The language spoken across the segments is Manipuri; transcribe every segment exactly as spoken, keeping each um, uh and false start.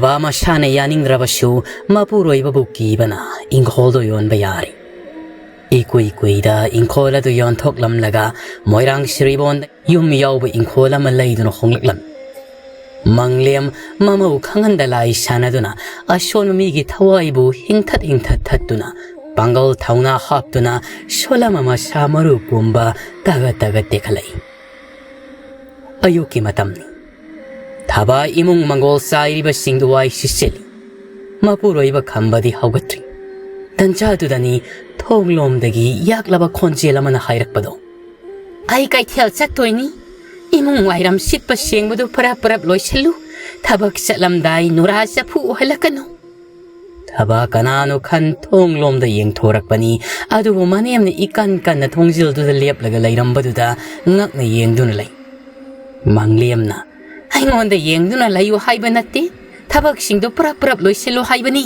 ꯊꯕꯥ ꯃꯁꯥꯅ ꯌꯥꯅꯤꯡꯗ꯭ꯔꯕꯁꯨ ꯃꯄꯨꯔꯣꯏꯕꯕꯨ ꯀꯤꯕꯅ ꯏꯪꯈꯣꯜꯗꯣ ꯌꯣꯟꯕ ꯌꯥꯔꯦ꯫ ꯏꯀꯨꯏ ꯀꯨꯏꯗ ꯏꯪꯈꯣꯜ ꯑꯗꯨ ꯌꯣꯟꯊꯣꯛꯂꯝꯂꯒ ꯃꯣꯏꯔꯥꯡ ꯁꯤꯔꯤꯕꯣꯟꯗ ꯌꯨꯝ ꯌꯥꯎꯕ ꯏꯪꯈꯣꯜ ꯑꯃ ꯂꯩꯗꯨꯅ ꯍꯣꯡꯂꯛꯂꯝꯃꯤ꯫ ꯃꯪꯂꯦꯝ ꯃꯃꯧ ꯈꯪꯍꯟꯗ ꯂꯥꯏ ꯁꯥꯟꯅꯗꯨꯅ ꯑꯁꯣꯟꯕ ꯃꯤꯒꯤ ꯊꯋꯥꯏꯕꯨ ꯍꯤꯡꯊꯠ ꯍꯤꯡꯊꯠ ꯊꯠꯇꯨꯅ ꯄꯥꯡꯒꯜ ꯊꯧꯅꯥ ꯍꯥꯞꯇꯨꯅ ꯁꯣꯂꯝ ꯑꯃ ꯁꯥ ꯃꯔꯨ ꯄꯨꯝꯕ ꯇꯒꯠ ꯇꯒꯠ ꯇꯦꯛꯈꯠꯂꯛꯏ꯫ ꯑꯌꯨꯛꯀꯤ ꯃꯇꯝꯅꯤ꯫ ꯊꯕꯥ ꯏꯃꯨꯡ ꯃꯪꯒꯣꯜ ꯆꯥꯏꯔꯤꯕꯁꯤꯡꯗꯨ ꯋꯥꯏ ꯁꯤꯠꯆꯤꯜꯂꯤ꯫ ꯃꯄꯨꯔꯣꯏꯕ ꯈꯝꯕꯗꯤ ꯍꯧꯒꯠꯇ꯭ꯔꯤ꯫ ꯇꯟꯖꯥꯗꯨꯗꯅꯤ ꯊꯣꯡꯂꯣꯝꯗꯒꯤ ꯌꯥꯛꯂꯕ ꯈꯣꯟꯖꯦꯜ ꯑꯃꯅ ꯍꯥꯏꯔꯛꯄꯗꯣ꯫ "ꯑꯩ ꯀꯩꯊꯦꯜ ꯆꯠꯇꯣꯏꯅꯤ꯫ ꯏꯃꯨꯡ ꯋꯥꯏꯔꯝ ꯁꯤꯠꯄ ꯁꯦꯡꯕꯗꯨ ꯄꯔꯞ ꯄꯔꯞ ꯂꯣꯏꯁꯤꯜꯂꯨ꯫ ꯊꯕꯛ ꯆꯠꯂꯝꯗꯥꯏ ꯅꯨꯔꯥ ꯆꯐꯨ ꯑꯣꯏꯍꯜꯂꯛꯀꯅꯨ"꯫ ꯊꯕꯥ ꯀꯅꯥꯅꯣ ꯈꯟ ꯊꯣꯡꯂꯣꯝꯗ ꯌꯦꯡꯊꯣꯔꯛꯄꯅꯤ꯫ ꯑꯗꯨꯕꯨ ꯃꯅꯦꯝꯅ ꯏꯀꯟ ꯀꯟꯅ ꯊꯣꯡꯖꯤꯜꯗꯨꯗ ꯂꯦꯞꯂꯒ ꯂꯩꯔꯝꯕꯗꯨꯗ ꯉꯛꯅ ꯌꯦꯡꯗꯨꯅ ꯂꯩ꯫ ꯃꯪꯂꯦꯝꯅ, "ꯑꯩꯉꯣꯟꯗ ꯌꯦꯡꯗꯨꯅ ꯂꯩꯌꯨ ꯍꯥꯏꯕ ꯅꯠꯇꯦ꯫ ꯊꯕꯛꯁꯤꯡꯗꯣ ꯄꯔꯞ ꯄꯔꯞ ꯂꯣꯏꯁꯤꯜꯂꯨ ꯍꯥꯏꯕꯅꯤ"꯫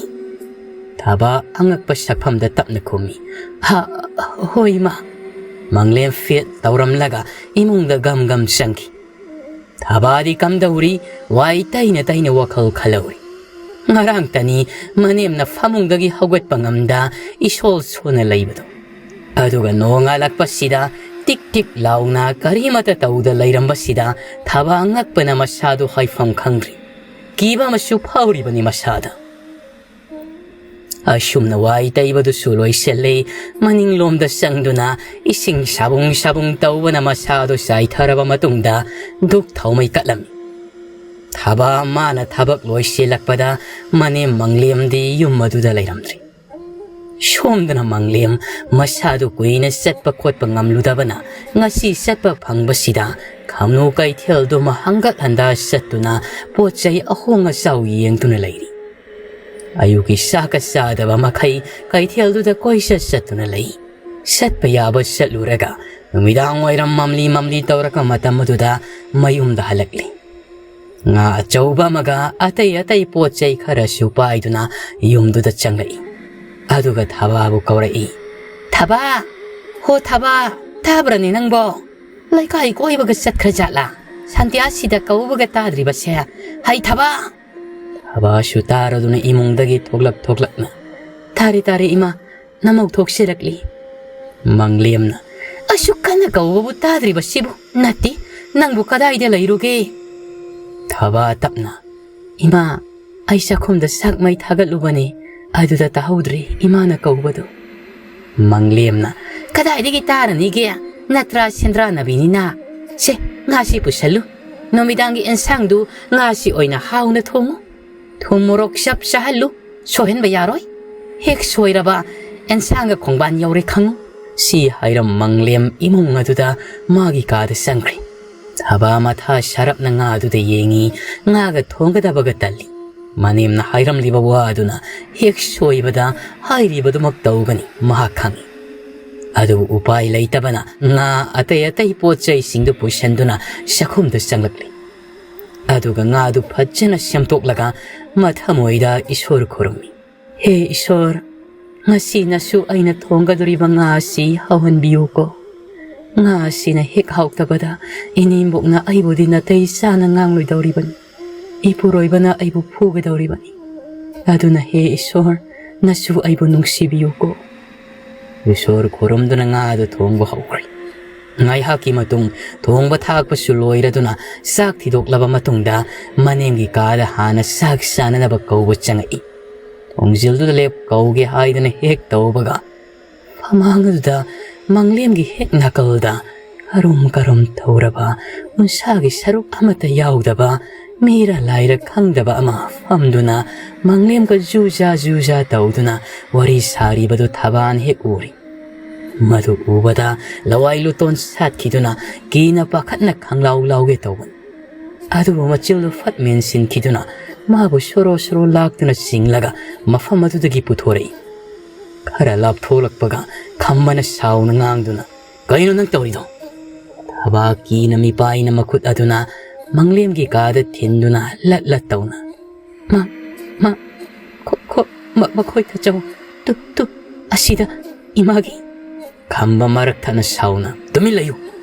ꯊꯕꯥ ꯑꯉꯛꯄ ꯁꯛꯐꯝꯗ ꯇꯞꯅ ꯈꯨꯝꯃꯤ, "ꯍ, ꯍꯣꯏ, ꯏꯃꯥ"꯫ ꯃꯪꯂꯦꯝ ꯐꯦꯠ ꯇꯧꯔꯝꯂꯒ ꯏꯃꯨꯡꯗ ꯒꯝ ꯒꯝ ꯆꯪꯈꯤ꯫ ꯊꯕꯥꯗꯤ ꯀꯝꯗꯧꯔꯤ? ꯋꯥꯏ ꯇꯩꯅ ꯇꯩꯅ ꯋꯥꯈꯜ ꯈꯜꯍꯧꯔꯤ꯫ ꯉꯔꯥꯡꯇꯅꯤ ꯃꯅꯦꯝꯅ ꯐꯃꯨꯡꯗꯒꯤ ꯍꯧꯒꯠꯄ ꯉꯝꯗ ꯏꯁꯣꯜ ꯁꯣꯟꯅ ꯂꯩꯕꯗꯣ꯫ ꯑꯗꯨꯒ ꯅꯣꯡꯉꯥꯜꯂꯛꯄꯁꯤꯗ ꯇꯤꯛ ꯇꯤꯛ ꯂꯥꯎꯅ ꯀꯔꯤꯃꯠꯇ ꯇꯧꯗ ꯂꯩꯔꯝꯕꯁꯤꯗ ꯊꯕꯥ ꯉꯛꯄꯅ ꯃꯁꯥꯗꯨ ꯍꯥꯏꯐꯝ ꯈꯪꯗ꯭ꯔꯤ꯫ ꯀꯤꯕ ꯑꯃꯁꯨ ꯐꯥꯎꯔꯤꯕꯅꯤ ꯃꯁꯥꯗ꯫ ꯑꯁꯨꯝꯅ ꯋꯥꯏ ꯇꯩꯕꯗꯨꯁꯨ ꯂꯣꯏꯁꯤꯜꯂꯤ꯫ ꯃꯅꯤꯡꯂꯣꯝꯗ ꯆꯪꯗꯨꯅ ꯏꯁꯤꯡ ꯁꯥꯕꯨꯡ ꯁꯥꯕꯨꯡ ꯇꯧꯕꯅ ꯃꯁꯥꯗꯨ ꯆꯥꯏꯊꯔꯕ ꯃꯇꯨꯡꯗ ꯙꯨꯛ ꯊꯥꯎꯃꯩ ꯀꯠꯂꯝꯃꯤ꯫ ꯊꯕꯥ ꯃꯥꯅ ꯊꯕꯛ ꯂꯣꯏꯁꯤꯜꯂꯛꯄꯗ ꯃꯅꯦꯝ ꯃꯪꯂꯦꯝꯗꯤ ꯌꯨꯝ ꯑꯗꯨꯗ ꯂꯩꯔꯝꯗ꯭ꯔꯤ꯫ ꯁꯣꯝꯗꯅ ꯃꯪꯂꯦꯝ ꯃꯁꯥꯗꯨ ꯀꯨꯏꯅ ꯆꯠꯄ ꯈꯣꯠꯄ ꯉꯝꯂꯨꯗꯕꯅ ꯉꯁꯤ ꯆꯠꯄ ꯐꯪꯕꯁꯤꯗ ꯈꯝꯅꯨ ꯀꯩꯊꯦꯜꯗꯨꯃ ꯍꯪꯒꯠ ꯍꯟꯗꯥ ꯆꯠꯇꯨꯅ ꯄꯣꯠ ꯆꯩ ꯑꯍꯣꯡ ꯑꯆꯥꯎ ꯌꯦꯡꯗꯨꯅ ꯂꯩꯔꯤ꯫ ꯑꯌꯨꯛꯀꯤ ꯆꯥꯛꯀ ꯆꯥꯗꯕ ꯃꯈꯩ ꯀꯩꯊꯦꯜꯗꯨꯗ ꯀꯣꯏꯆꯠ ꯆꯠꯇꯨꯅ ꯂꯩ꯫ ꯆꯠꯄ ꯌꯥꯕ ꯆꯠꯂꯨꯔꯒ ꯅꯨꯃꯤꯗꯥꯡ ꯋꯥꯏꯔꯝ ꯃꯝꯂꯤ ꯃꯝꯂꯤ ꯇꯧꯔꯛꯄ ꯃꯇꯝ ꯑꯗꯨꯗ ꯃꯌꯨꯝꯗ ꯍꯜꯂꯛꯂꯤ꯫ ꯉꯥ ꯑꯆꯧꯕ ꯑꯃꯒ ꯑꯇꯩ ꯑꯇꯩ ꯄꯣꯠ ꯆꯩ ꯈꯔꯁꯨ ꯄꯥꯏꯗꯨꯅ ꯌꯨꯝꯗꯨꯗ ꯆꯪꯂꯛꯏ꯫ ꯑꯗꯨꯒ ꯊꯕꯥꯕꯨ ꯀꯧꯔꯛꯏ꯫ "ꯊꯕꯥ! ꯍꯣ ꯊꯕꯥ! ꯇꯥꯕ꯭ꯔꯅꯦ ꯅꯪꯕꯣ? ꯂꯩꯀꯥꯏ ꯀꯣꯏꯕꯒ ꯆꯠꯈ꯭ꯔꯖꯥꯠꯂꯥ? ꯁꯟꯇ꯭ꯌꯥꯁꯤꯗ ꯀꯧꯕꯒ ꯇꯥꯗ꯭ꯔꯤꯕꯁꯦ꯫ ꯍꯩ ꯊꯕꯥ!" ꯊꯕꯥꯁꯨ ꯇꯥꯔꯗꯨꯅ ꯏꯃꯨꯡꯗꯒꯤ ꯊꯣꯛꯂꯛ ꯊꯣꯛꯂꯛꯅ, "ꯇꯥꯔꯦ, ꯇꯥꯔꯦ ꯏꯃꯥ, ꯅꯃꯧ ꯊꯣꯛꯆꯔꯛꯂꯤ꯫" ꯃꯪꯂꯦꯝꯅ, "ꯑꯁꯨꯛ ꯀꯟꯅ ꯀꯧꯕꯕꯨ ꯇꯥꯗ꯭ꯔꯤꯕꯁꯤꯕꯨ? ꯅꯠꯇꯦ, ꯅꯪꯕꯨ ꯀꯗꯥꯏꯗ ꯂꯩꯔꯨꯒꯦ?" ꯊꯕꯥ ꯇꯞꯅ, "ꯏꯃꯥ, ꯑꯩ ꯆꯥꯛꯈꯨꯝꯗ ꯆꯥꯛ ꯃꯩ ꯊꯥꯒꯠꯂꯨꯕꯅꯤ, ꯑꯗꯨꯗ ꯇꯥꯍꯧꯗ꯭ꯔꯦ ꯏꯃꯥꯅ ꯀꯧꯕꯗꯨ꯫" ꯃꯪꯂꯦꯝꯅ, "ꯀꯗꯥꯏꯗꯒꯤ ꯇꯥꯔꯅꯤꯒꯦ? ꯅꯠꯇ꯭ꯔꯥ ꯁꯦꯟꯗ꯭ꯔꯥꯅꯕꯤꯅꯤꯅ? ꯁꯦ, ꯉꯥꯁꯤ ꯄꯨꯁꯜꯂꯨ꯫ ꯅꯨꯃꯤꯗꯥꯡꯒꯤ ꯑꯦꯟꯁꯥꯡꯗꯨ ꯉꯥꯁꯤ ꯑꯣꯏꯅ ꯍꯥꯎꯅ ꯊꯣꯡꯉꯨ꯫ ꯊꯨꯝ ꯃꯣꯔꯣꯛ ꯆꯞ ꯆꯥꯍꯜꯂꯨ꯫ ꯁꯣꯏꯍꯟꯕ ꯌꯥꯔꯣꯏ꯫ ꯍꯦꯛ ꯁꯣꯏꯔꯕ, ꯑꯦꯟꯁꯥꯡꯒ ꯈꯣꯡꯕꯥꯟ ꯌꯧꯔꯦ ꯈꯪꯉꯨ꯫" ꯁꯤ ꯍꯥꯏꯔꯝ ꯃꯪꯂꯦꯝ ꯏꯃꯨꯡ ꯑꯗꯨꯗ ꯃꯥꯒꯤ ꯀꯥꯗ ꯆꯪꯈ꯭ꯔꯦ꯫ ꯊꯕꯥ ꯃꯊꯥ ꯁꯥꯔꯞꯅ ꯉꯥꯗꯨꯗ ꯌꯦꯡꯉꯤ, ꯉꯥꯒ ꯊꯣꯡꯒꯗꯕꯒ ꯇꯜꯂꯤ꯫ ꯃꯅꯦꯝꯅ ꯍꯥꯏꯔꯝꯂꯤꯕ ꯋꯥ ꯑꯗꯨꯅ ꯍꯦꯛ ꯁꯣꯏꯕꯗ ꯍꯥꯏꯔꯤꯕꯗꯨꯃꯛ ꯇꯧꯒꯅꯤ ꯃꯍꯥꯛ ꯈꯪꯏ꯫ ꯑꯗꯨꯕꯨ ꯎꯄꯥꯏ ꯂꯩꯇꯕꯅ ꯉꯥ ꯑꯇꯩ ꯑꯇꯩ ꯄꯣꯠ ꯆꯩꯁꯤꯡꯗꯨ ꯄꯨꯁꯤꯟꯗꯨꯅ ꯆꯥꯛꯈꯨꯝꯗ ꯆꯪꯂꯛꯂꯤ꯫ ꯑꯗꯨꯒ ꯉꯥꯗꯨ ꯐꯖꯅ ꯁꯦꯝꯗꯣꯛꯂꯒ ꯃꯊꯃꯣꯏꯗ ꯏꯁꯣꯔ ꯈꯨꯔꯨꯝꯃꯤ꯫ "ꯍꯦ ꯏꯁꯣꯔ, ꯉꯁꯤ ꯅꯁꯨ ꯑꯩꯅ ꯊꯣꯡꯒꯗꯧꯔꯤꯕ ꯉꯥ ꯑꯁꯤ ꯍꯥꯎꯍꯟꯕꯤꯌꯨꯀꯣ꯫ ꯉꯥ ꯑꯁꯤꯅ ꯍꯦꯛ ꯍꯥꯎꯇꯕꯗ ꯏꯅꯦꯝꯕꯣꯛꯅ ꯑꯩꯕꯨꯗꯤ ꯅꯥꯇꯩ ꯆꯥꯅ ꯉꯥꯡꯂꯣꯏꯗꯧꯔꯤꯕꯅꯤ꯫ ꯏꯄꯨꯔꯣꯏꯕꯅ ꯑꯩꯕꯨ ꯐꯨꯒꯗꯧꯔꯤꯕꯅꯤ꯫ ꯑꯗꯨꯅ ꯍꯦ ꯏꯁꯣꯔ, ꯅꯁꯨ ꯑꯩꯕꯨ ꯅꯨꯡꯁꯤꯕꯤꯌꯨꯀꯣ꯫" ꯏꯁꯣꯔ ꯈꯨꯔꯨꯝꯗꯨꯅ ꯉꯥꯗꯨ ꯊꯣꯡꯕ ꯍꯧꯈ꯭ꯔꯦ꯫ ꯉꯥꯏꯍꯥꯛꯀꯤ ꯃꯇꯨꯡ ꯊꯣꯡꯕ ꯊꯥꯛꯄꯁꯨ ꯂꯣꯏꯔꯗꯨꯅ ꯆꯥꯛ ꯊꯤꯗꯣꯛꯂꯕ ꯃꯇꯨꯡꯗ ꯃꯅꯦꯝꯒꯤ ꯀꯥꯗ ꯍꯥꯟꯅ ꯆꯥꯛ ꯆꯥꯅꯅꯕ ꯀꯧꯕ ꯆꯪꯉꯛꯏ꯫ ꯊꯣꯡꯖꯤꯜꯗꯨꯗ ꯂꯦꯞ ꯀꯧꯒꯦ ꯍꯥꯏꯗꯅ ꯍꯦꯛ ꯇꯧꯕꯒ ꯐꯃꯥꯡ ꯑꯗꯨꯗ ꯃꯪꯂꯦꯝꯒꯤ ꯍꯦꯛ ꯅꯥꯀꯜꯗ ꯀꯔꯨꯝ ꯀꯔꯨꯝ ꯇꯧꯔꯕ, ꯎꯟꯁꯥꯒꯤ ꯁꯔꯨꯛ ꯑꯃꯠꯇ ꯌꯥꯎꯗꯕ, ꯃꯤꯔ ꯂꯥꯏꯔ ꯈꯪꯗꯕ ꯑꯃ ꯐꯝꯗꯨꯅ ꯃꯪꯂꯦꯝꯒ ꯖꯨꯖꯥ ꯖꯨꯖꯥ ꯇꯧꯗꯨꯅ ꯋꯥꯔꯤ ꯁꯥꯔꯤꯕꯗꯨ ꯊꯕꯥꯅ ꯍꯦꯛ ꯎꯔꯦ꯫ ꯃꯗꯨ ꯎꯕꯗ ꯂꯋꯥꯏ ꯂꯨꯇꯣꯟ ꯁꯥꯠꯈꯤꯗꯨꯅ ꯀꯤꯅ ꯄꯥꯈꯠꯅ ꯈꯪꯂꯥꯎ ꯂꯥꯎꯒꯦ ꯇꯧꯕꯅꯤ꯫ ꯑꯗꯨꯕꯨ ꯃꯆꯤꯜꯗꯨ ꯐꯠ ꯃꯦꯟꯁꯤꯟꯈꯤꯗꯨꯅ ꯃꯥꯕꯨ ꯁꯣꯔꯣ ꯁꯣꯔꯣ ꯂꯥꯛꯇꯨꯅ ꯆꯤꯡꯂꯒ ꯃꯐꯝ ꯑꯗꯨꯗꯒꯤ ꯄꯨꯊꯣꯔꯛꯏ꯫ ꯈꯔ ꯂꯥꯞꯊꯣꯛꯂꯛꯄꯒ ꯈꯝꯕꯅ ꯁꯥꯎꯅ ꯉꯥꯡꯗꯨꯅ, "ꯀꯩꯅꯣ ꯅꯪ ꯇꯧꯔꯤꯗꯣ?" ꯊꯕꯥ ꯀꯤꯅ ꯃꯤꯄꯥꯏꯅ ꯃꯈꯨꯠ ꯑꯗꯨꯅ ꯃꯪꯂꯦꯝꯒꯤ ꯀꯥꯗ ꯊꯤꯟꯗꯨꯅ ꯂꯠ ꯂꯠ ꯇꯧꯅ, "ꯃꯥ, ꯃꯥ, ꯈꯣ, ꯈꯣ, ꯃ-, ꯃꯈꯣꯏ ꯇꯥꯆꯧ, ꯇꯨ, ꯇꯨ, ꯑꯁꯤꯗ ꯏꯃꯥꯒꯤ꯫" ꯈꯝꯕ ꯃꯔꯛ ꯊꯠꯅ ꯁꯥꯎꯅ, "ꯇꯨꯃꯤꯟ ꯂꯩꯌꯨ,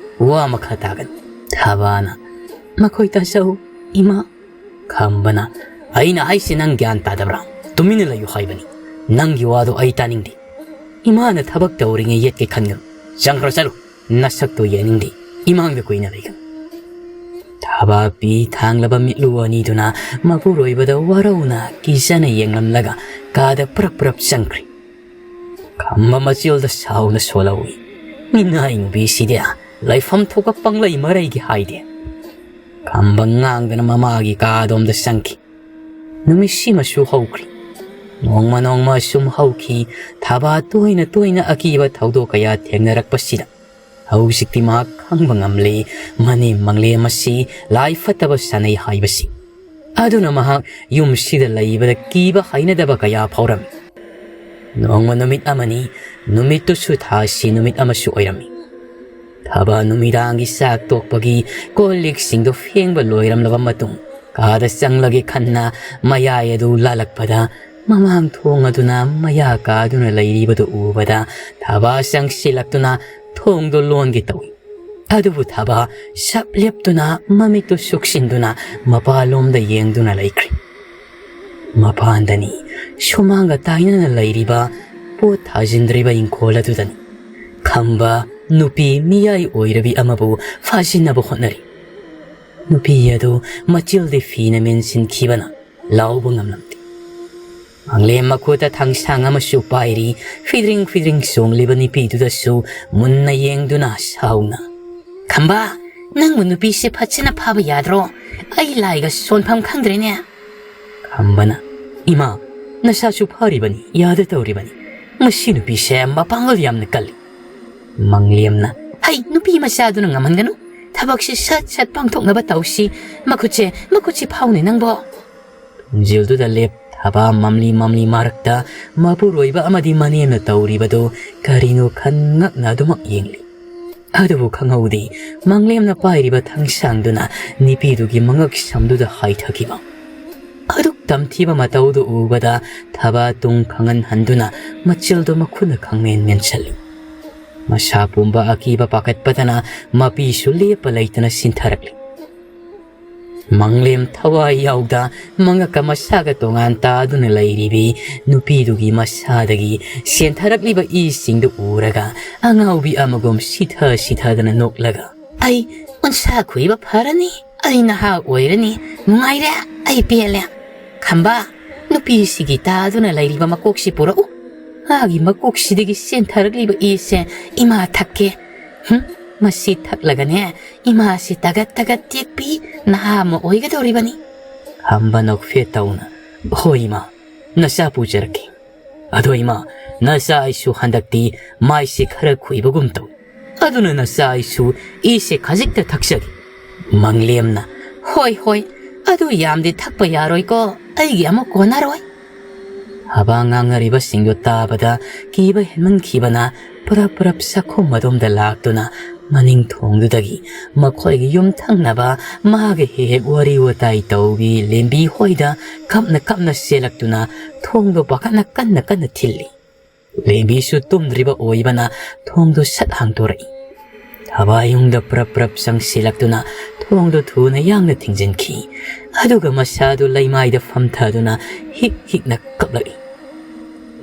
ꯋꯥ ꯃꯈꯥ ꯇꯥꯒꯅꯤ꯫" ꯊꯕꯥꯅ, "ꯃꯈꯣꯏ ꯇꯥꯆꯧ, ꯏꯃꯥ꯫" ꯈꯝꯕꯅ, ꯑꯩꯅ ꯍꯥꯏꯁꯤ ꯅꯪ ꯒ꯭ꯌꯥꯟ ꯇꯥꯗꯕ꯭ꯔꯥ? ꯇꯨꯃꯤꯟꯅ ꯂꯩꯌꯨ ꯍꯥꯏꯕꯅꯤ꯫ ꯅꯪꯒꯤ ꯋꯥꯗꯣ ꯑꯩ ꯇꯥꯅꯤꯡꯗꯦ꯫ ꯏꯃꯥꯅ ꯊꯕꯛ ꯇꯧꯔꯤꯉꯩ ꯌꯦꯠꯀꯦ ꯈꯟꯒꯅꯨ꯫ ꯆꯪꯈ꯭ꯔꯣ ꯆꯠꯂꯨ꯫ ꯅꯁꯛꯇꯣ ꯌꯦꯡꯅꯤꯡꯗꯦ꯫ ꯏꯃꯥꯡꯗ ꯀꯨꯏꯅ ꯂꯩꯒꯅꯨ꯫ ꯊꯕꯥꯛꯄꯤ ꯊꯥꯡꯂꯕ ꯃꯤꯠꯂꯨ ꯑꯅꯤꯗꯨꯅ ꯃꯄꯨꯔꯣꯏꯕꯗ ꯋꯥꯔꯧꯅ ꯀꯤꯖꯅ ꯌꯦꯡꯂꯝꯂꯒ ꯀꯥꯗ ꯄ꯭ꯔꯞ ꯄ꯭ꯔꯞ ꯆꯪꯈ꯭ꯔꯤ꯫ ꯈꯝꯕ ꯃꯆꯤꯜꯗ ꯁꯥꯎꯅ ꯁꯣꯜꯍꯧꯏ꯫ "ꯃꯤꯅꯥꯏ ꯅꯨꯄꯤꯁꯤꯗꯤ ꯂꯩꯐꯝ ꯊꯣꯛꯄ ꯄꯪꯂꯩ ꯃꯔꯩꯒꯦ ꯍꯥꯏꯗꯦ꯫" ꯈꯝꯕ ꯉꯥꯡꯗꯅ ꯃꯃꯥꯒꯤ ꯀꯥꯗꯣꯝꯗ ꯆꯪꯈꯤ꯫ ꯅꯨꯃꯤꯠꯁꯤꯃꯁꯨ ꯍꯧꯈ꯭ꯔꯤ꯫ ꯅꯣꯡꯃ ꯅꯣꯡꯃ ꯁꯨꯝ ꯍꯧꯈꯤ꯫ ꯊꯕꯥ ꯇꯣꯏꯅ ꯇꯣꯏꯅ ꯑꯀꯤꯕ ꯊꯧꯗꯣꯛ ꯀꯌꯥ ꯊꯦꯡꯅꯔꯛꯄꯁꯤꯗ ꯍꯧꯖꯤꯛꯇꯤ ꯃꯍꯥꯛ ꯈꯪꯕ ꯉꯝꯂꯦ, ꯃꯅꯦꯝ ꯃꯪꯂꯦꯝ ꯑꯁꯤ ꯂꯥꯏ ꯐꯠꯇꯕ ꯁꯥꯟꯅꯩ ꯍꯥꯏꯕꯁꯤ꯫ ꯑꯗꯨꯅ ꯃꯍꯥꯛ ꯌꯨꯝꯁꯤꯗ ꯂꯩꯕꯗ ꯀꯤꯕ ꯍꯩꯅꯗꯕ ꯀꯌꯥ ꯐꯥꯎꯔꯝꯃꯤ꯫ ꯅꯣꯡꯃ ꯅꯨꯃꯤꯠ ꯑꯃꯅꯤ, ꯅꯨꯃꯤꯠꯇꯨꯁꯨ ꯊꯥꯁꯤ ꯅꯨꯃꯤꯠ ꯑꯃꯁꯨ ꯑꯣꯏꯔꯝꯃꯤ꯫ ꯊꯕꯥ ꯅꯨꯃꯤꯗꯥꯡꯒꯤ ꯆꯥꯛ ꯇꯣꯛꯄꯒꯤ ꯀꯣꯜ ꯂꯤꯛꯁꯤꯡꯗꯣ ꯐꯦꯡꯕ ꯂꯣꯏꯔꯝꯂꯕ ꯃꯇꯨꯡ ꯀꯥꯗ ꯆꯪꯂꯒꯦ ꯈꯟꯅ ꯃꯌꯥꯏ ꯑꯗꯨ ꯂꯥꯜꯂꯛꯄꯗ, ꯃꯃꯥꯡ ꯊꯣꯡ ꯑꯗꯨꯅ ꯃꯌꯥ ꯀꯥꯗꯨꯅ ꯂꯩꯔꯤꯕꯗꯨ ꯎꯕꯗ ꯊꯕꯥ ꯆꯪꯁꯤꯜꯂꯛꯇꯨꯅ ꯊꯣꯡꯗꯣ ꯂꯣꯟꯒꯦ ꯇꯧꯏ꯫ ꯑꯗꯨꯕꯨ ꯊꯕꯥ ꯁꯞ ꯂꯦꯞꯇꯨꯅ ꯃꯃꯤꯠꯇꯨ ꯁꯨꯛꯁꯤꯟꯗꯨꯅ ꯃꯄꯥꯟꯂꯣꯝꯗ ꯌꯦꯡꯗꯨꯅ ꯂꯩꯈ꯭ꯔꯤ꯫ ꯃꯄꯥꯟꯗꯅꯤ ꯁꯨꯃꯥꯡꯒ ꯇꯥꯏꯅꯅ ꯂꯩꯔꯤꯕ ꯄꯣꯠ ꯊꯥꯖꯤꯟꯗ꯭ꯔꯤꯕ ꯏꯪꯈꯣꯜ ꯑꯗꯨꯗꯅꯤ ꯈꯝꯕ ꯅꯨꯄꯤ ꯃꯤꯌꯥꯏ ꯑꯣꯏꯔꯕꯤ ꯑꯃꯕꯨ ꯐꯥꯖꯤꯟꯅꯕ ꯍꯣꯠꯅꯔꯤ꯫ ꯅꯨꯄꯤ ꯑꯗꯨ ꯃꯆꯤꯜꯗꯤ ꯐꯤꯅ ꯃꯦꯟꯁꯤꯟꯈꯤꯕꯅ ꯂꯥꯎꯕ ꯉꯝꯂꯝꯗꯦ꯫ ꯃꯪꯂꯦꯝ ꯃꯈꯨꯠꯇ ꯊꯥꯡꯁꯥꯡ ꯑꯃꯁꯨ ꯄꯥꯏꯔꯤ꯫ ꯐꯤꯗ꯭ꯔꯤꯡ ꯐꯤꯗ꯭ꯔꯤꯡ ꯆꯣꯡꯂꯤꯕ ꯅꯨꯄꯤꯗꯨꯗꯁꯨ ꯃꯨꯟꯅ ꯌꯦꯡꯗꯨꯅ ꯁꯥꯎꯅ, "ꯈꯝꯕ, ꯅꯪꯕꯨ ꯅꯨꯄꯤꯁꯦ ꯐꯖꯅ ꯐꯥꯕ ꯌꯥꯗ꯭ꯔꯣ? ꯑꯩ ꯂꯥꯏꯒ ꯁꯣꯟꯐꯝ ꯈꯪꯗ꯭ꯔꯦꯅꯦ꯫" ꯈꯝꯕꯅ, "ꯏꯃꯥ, ꯅꯁꯥꯁꯨ ꯐꯥꯔꯤꯕꯅꯤ, ꯌꯥꯗ ꯇꯧꯔꯤꯕꯅꯤ꯫ ꯃꯁꯤ ꯅꯨꯄꯤꯁꯦ ꯃꯄꯥꯡꯒꯜ ꯌꯥꯝꯅ ꯀꯜꯂꯤ꯫" ꯃꯪꯂꯦꯝꯅ, "ꯍꯩ, ꯅꯨꯄꯤ ꯃꯆꯥꯗꯨꯅ ꯉꯝꯍꯟꯒꯅꯨ꯫ ꯊꯕꯛꯁꯤ ꯁꯠ ꯁꯠ ꯄꯥꯡꯊꯣꯛꯅꯕ ꯇꯧꯁꯤ꯫ ꯃꯈꯨꯠꯁꯦ, ꯃꯈꯨꯠꯁꯤ ꯐꯥꯎꯅꯦ ꯅꯪꯕꯣ꯫" ꯊꯣꯡꯖꯤꯜꯗꯨꯗ ꯂꯦꯞ ꯊꯕꯥ ꯃꯝꯂꯤ ꯃꯝꯂꯤ ꯃꯔꯛꯇ ꯃꯄꯨꯔꯣꯏꯕ ꯑꯃꯗꯤ ꯃꯅꯦꯝꯅ ꯇꯧꯔꯤꯕꯗꯨ ꯀꯔꯤꯅꯣ ꯈꯟ ꯉꯛꯅ ꯑꯗꯨꯃꯛ ꯌꯦꯡꯂꯤ꯫ ꯑꯗꯨꯕꯨ ꯈꯪꯍꯧꯗꯦ, ꯃꯪꯂꯦꯝꯅ ꯄꯥꯏꯔꯤꯕ ꯊꯥꯡꯁꯥꯡꯗꯨꯅ ꯅꯨꯄꯤꯗꯨꯒꯤ ꯃꯉꯛ ꯁꯝꯗꯨꯗ ꯍꯥꯏꯊꯈꯤꯕ꯫ ꯑꯗꯨꯛ ꯇꯝꯊꯤꯕ ꯃꯇꯧꯗꯨ ꯎꯕꯗ ꯊꯕꯥ ꯇꯨꯡ ꯈꯪꯍꯟꯍꯟꯗꯨꯅ ꯃꯆꯤꯜꯗꯨ ꯃꯈꯨꯠꯅ ꯈꯪꯃꯦꯟ ꯃꯦꯟꯁꯤꯜꯂꯤ꯫ ꯃꯁꯥ ꯄꯨꯝꯕ ꯑꯀꯤꯕ ꯄꯥꯈꯠꯄꯗꯅ ꯃꯄꯤꯁꯨ ꯂꯦꯞꯄ ꯂꯩꯇꯅ ꯁꯤꯟꯊꯔꯛꯂꯤ꯫ ꯃꯪꯂꯦꯝ ꯊꯋꯥꯏ ꯌꯥꯎꯗ ꯃꯉꯛꯀ ꯃꯁꯥꯒ ꯇꯣꯉꯥꯟ ꯇꯥꯗꯨꯅ ꯂꯩꯔꯤꯕꯤ ꯅꯨꯄꯤꯗꯨꯒꯤ ꯃꯁꯥꯗꯒꯤ ꯁꯦꯟꯊꯔꯛꯂꯤꯕ ꯏꯁꯤꯡꯗꯨ ꯎꯔꯒ ꯑꯉꯥꯎꯕꯤ ꯑꯃꯒꯨꯝ ꯁꯤꯊ ꯁꯤꯊꯗꯅ ꯅꯣꯛꯂꯒ, "ꯑꯩ ꯎꯟꯁꯥ ꯈꯨꯏꯕ ꯐꯔꯅꯤ, ꯑꯩ ꯅꯍꯥ ꯑꯣꯏꯔꯅꯤ, ꯅꯨꯡꯉꯥꯏꯔꯦ, ꯑꯩ ꯄꯦꯜꯂꯦ꯫ ꯈꯝꯕ, ꯅꯨꯄꯤꯁꯤꯒꯤ ꯇꯥꯗꯨꯅ ꯂꯩꯔꯤꯕ ꯃꯀꯣꯛꯁꯤ ꯄꯨꯔꯛꯎ꯫ ꯃꯥꯒꯤ ꯃꯀꯣꯛꯁꯤꯗꯒꯤ ꯆꯦꯟꯊꯔꯛꯂꯤꯕ ꯏꯁꯦ ꯏꯃꯥ ꯊꯛꯀꯦ꯫ ꯍꯨꯝ, ꯃꯁꯤ ꯊꯛꯂꯒꯅꯦ, ꯏꯃꯥꯁꯤ ꯇꯒꯠ ꯇꯒꯠ ꯇꯦꯛꯄꯤ ꯅꯍꯥ ꯑꯃ ꯑꯣꯏꯒꯗꯧꯔꯤꯕꯅꯤ꯫" ꯈꯝꯕ ꯅꯣꯛꯐꯦꯠ ꯇꯧꯅ, "ꯍꯣꯏ ꯏꯃꯥ, ꯅꯆꯥ ꯄꯨꯖꯔꯛꯀꯦ꯫ ꯑꯗꯣ ꯏꯃꯥ, ꯅꯆꯥ ꯑꯩꯁꯨ ꯍꯟꯗꯛꯇꯤ ꯃꯥꯏꯁꯦ ꯈꯔ ꯈꯨꯏꯕꯒꯨꯝ ꯇꯧꯏ꯫ ꯑꯗꯨꯅ ꯅꯆꯥ ꯑꯩꯁꯨ ꯏꯁꯦ ꯈꯖꯤꯛꯇ ꯊꯛꯆꯒꯦ꯫" ꯃꯪꯂꯦꯝꯅ, "ꯍꯣꯏ, ꯍꯣꯏ, ꯑꯗꯨ ꯌꯥꯝꯗꯤ ꯊꯛꯄ ꯌꯥꯔꯣꯏꯀꯣ, ꯑꯩꯒꯤ ꯑꯃꯨꯛ ꯀꯣꯟꯅꯔꯣꯏ꯫" ꯊꯕꯥ ꯉꯥꯡꯅꯔꯤꯕꯁꯤꯡꯗꯨ ꯇꯥꯕꯗ ꯀꯤꯕ ꯍꯦꯟꯃꯟꯈꯤꯕꯅ ꯄꯔꯞ ꯄꯔꯞ ꯆꯥꯛꯈꯨꯝ ꯑꯗꯣꯝꯗ ꯂꯥꯛꯇꯨꯅ ꯃꯅꯤꯡ ꯊꯣꯡꯗꯨꯗꯒꯤ ꯃꯈꯣꯏꯒꯤ ꯌꯨꯝ ꯊꯪꯅꯕ ꯃꯥꯒ ꯍꯦꯛ ꯍꯦꯛ ꯋꯥꯔꯤ ꯋꯥꯇꯥꯏ ꯇꯧꯕꯤ ꯂꯦꯝꯕꯤ ꯍꯣꯏꯗ ꯀꯞꯅ ꯀꯞꯅ ꯆꯦꯜꯂꯛꯇꯨꯅ ꯊꯣꯡꯗꯣ ꯄꯥꯈꯠꯅ ꯀꯟꯅ ꯀꯟꯅ ꯊꯤꯜꯂꯤ꯫ ꯂꯦꯝꯕꯤꯁꯨ ꯇꯨꯝꯗ꯭ꯔꯤꯕ ꯑꯣꯏꯕꯅ ꯊꯣꯡꯗꯣ ꯁꯠ ꯍꯥꯡꯗꯣꯔꯛꯏ꯫ ꯊꯕꯥ ꯏꯌꯨꯡꯗ ꯄ꯭ꯔꯞ ꯄ꯭ꯔꯞ ꯆꯪꯁꯤꯜꯂꯛꯇꯨꯅ ꯊꯣꯡꯗꯣ ꯊꯨꯅ ꯌꯥꯡꯅ ꯊꯤꯡꯖꯤꯟꯈꯤ꯫ ꯑꯗꯨꯒ ꯃꯁꯥꯗꯨ ꯂꯩꯃꯥꯏꯗ ꯐꯝꯊꯗꯨꯅ ꯍꯤꯛ ꯍꯤꯛꯅ ꯀꯞꯂꯛꯏ꯫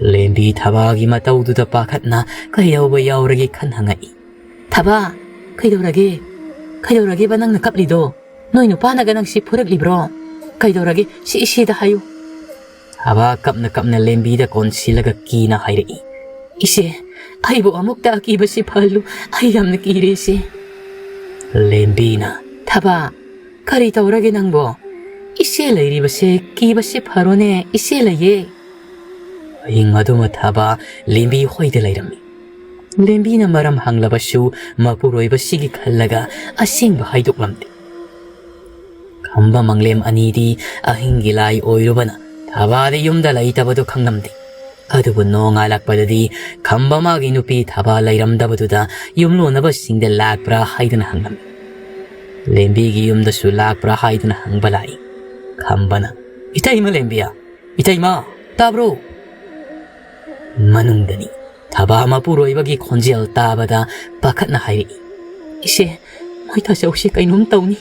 ꯂꯦꯝꯕꯤ ꯊꯕꯥꯒꯤ ꯃꯇꯧꯗꯨꯗ ꯄꯥꯈꯠꯅ ꯀꯩꯗꯧꯕ ꯌꯥꯎꯔꯒꯦ ꯈꯟ ꯍꯪꯉꯛꯏ꯫ "ꯊꯕꯥ, ꯀꯩꯗꯧꯔꯒꯦ? ꯀꯩꯗꯧꯔꯒꯦꯕ ꯅꯪꯅ ꯀꯞꯂꯤꯗꯣ? ꯅꯣꯏ ꯅꯨꯄꯥꯅꯒ ꯅꯪꯁꯤ ꯐꯨꯔꯛꯂꯤꯕ꯭ꯔꯣ? ꯀꯩꯗꯧꯔꯒꯦ? ꯁꯤ ꯏꯆꯦꯗ ꯍꯥꯏꯌꯨ꯫" ꯊꯕꯥ ꯀꯞꯅ ꯀꯞꯅ ꯂꯦꯝꯕꯤꯗ ꯀꯣꯟꯁꯤꯜꯂꯒ ꯀꯤꯅ ꯍꯥꯏꯔꯛꯏ꯫ "ꯏꯆꯦ, ꯑꯩꯕꯨ ꯑꯃꯨꯛꯇ ꯑꯀꯤꯕꯁꯤ ꯐꯍꯜꯂꯨ꯫ ꯑꯩ ꯌꯥꯝꯅ ꯀꯤꯔꯦ ꯏꯆꯦ꯫" ꯂꯦꯝꯕꯤꯅ, "ꯊꯕꯥ, ꯀꯔꯤ ꯇꯧꯔꯒꯦ ꯅꯪꯕꯣ? ꯏꯆꯦ ꯂꯩꯔꯤꯕꯁꯦ ꯀꯤꯕꯁꯤ ꯐꯔꯣꯅꯦ, ꯏꯆꯦ ꯂꯩꯌꯦ꯫" ꯑꯍꯤꯡ ꯑꯗꯨꯃ ꯊꯕꯥ ꯂꯦꯝꯕꯤ ꯍꯣꯏꯗ ꯂꯩꯔꯝꯃꯤ꯫ ꯂꯦꯝꯕꯤꯅ ꯃꯔꯝ ꯍꯪꯂꯕꯁꯨ ꯃꯄꯨꯔꯣꯏꯕꯁꯤꯒꯤ ꯈꯜꯂꯒ ꯑꯁꯦꯡꯕ ꯍꯥꯏꯗꯣꯛꯂꯝꯗꯦ꯫ ꯈꯝꯕ ꯃꯪꯂꯦꯝ ꯑꯅꯤꯗꯤ ꯑꯍꯤꯡꯒꯤ ꯂꯥꯏ ꯑꯣꯏꯔꯨꯕꯅ ꯊꯕꯥꯗꯤ ꯌꯨꯝꯗ ꯂꯩꯇꯕꯗꯨ ꯈꯪꯂꯝꯗꯦ꯫ ꯑꯗꯨꯕꯨ ꯅꯣꯡꯉꯥꯜꯂꯛꯄꯗꯗꯤ ꯈꯝꯕ ꯃꯥꯒꯤ ꯅꯨꯄꯤ ꯊꯕꯥ ꯂꯩꯔꯝꯗꯕꯗꯨꯗ ꯌꯨꯝꯂꯣꯟꯅꯕꯁꯤꯡꯗ ꯂꯥꯛꯄ꯭ꯔꯥ ꯍꯥꯏꯗꯨꯅ ꯍꯪꯂꯝꯃꯤ꯫ ꯂꯦꯝꯕꯤꯒꯤ ꯌꯨꯝꯗꯁꯨ ꯂꯥꯛꯄ꯭ꯔꯥ ꯍꯥꯏꯗꯨꯅ ꯍꯪꯕ ꯂꯥꯛꯏ꯫ ꯈꯝꯕꯅ, "ꯏꯇꯩꯃ ꯂꯦꯝꯕꯤꯌꯥ, ꯏꯇꯩꯃ, ꯇꯥꯕ꯭ꯔꯣ?" ꯃꯅꯨꯡꯗꯅꯤ꯫ ꯊꯕꯥ ꯃꯄꯨꯔꯣꯏꯕꯒꯤ ꯈꯣꯟꯖꯦꯜ ꯇꯥꯕꯗ ꯄꯥꯈꯠꯅ ꯍꯥꯏꯔꯛꯏ, "ꯏꯆꯦ, ꯃꯣꯏ ꯇꯥꯆꯧꯁꯤ ꯀꯩꯅꯣꯝ ꯇꯧꯅꯤ꯫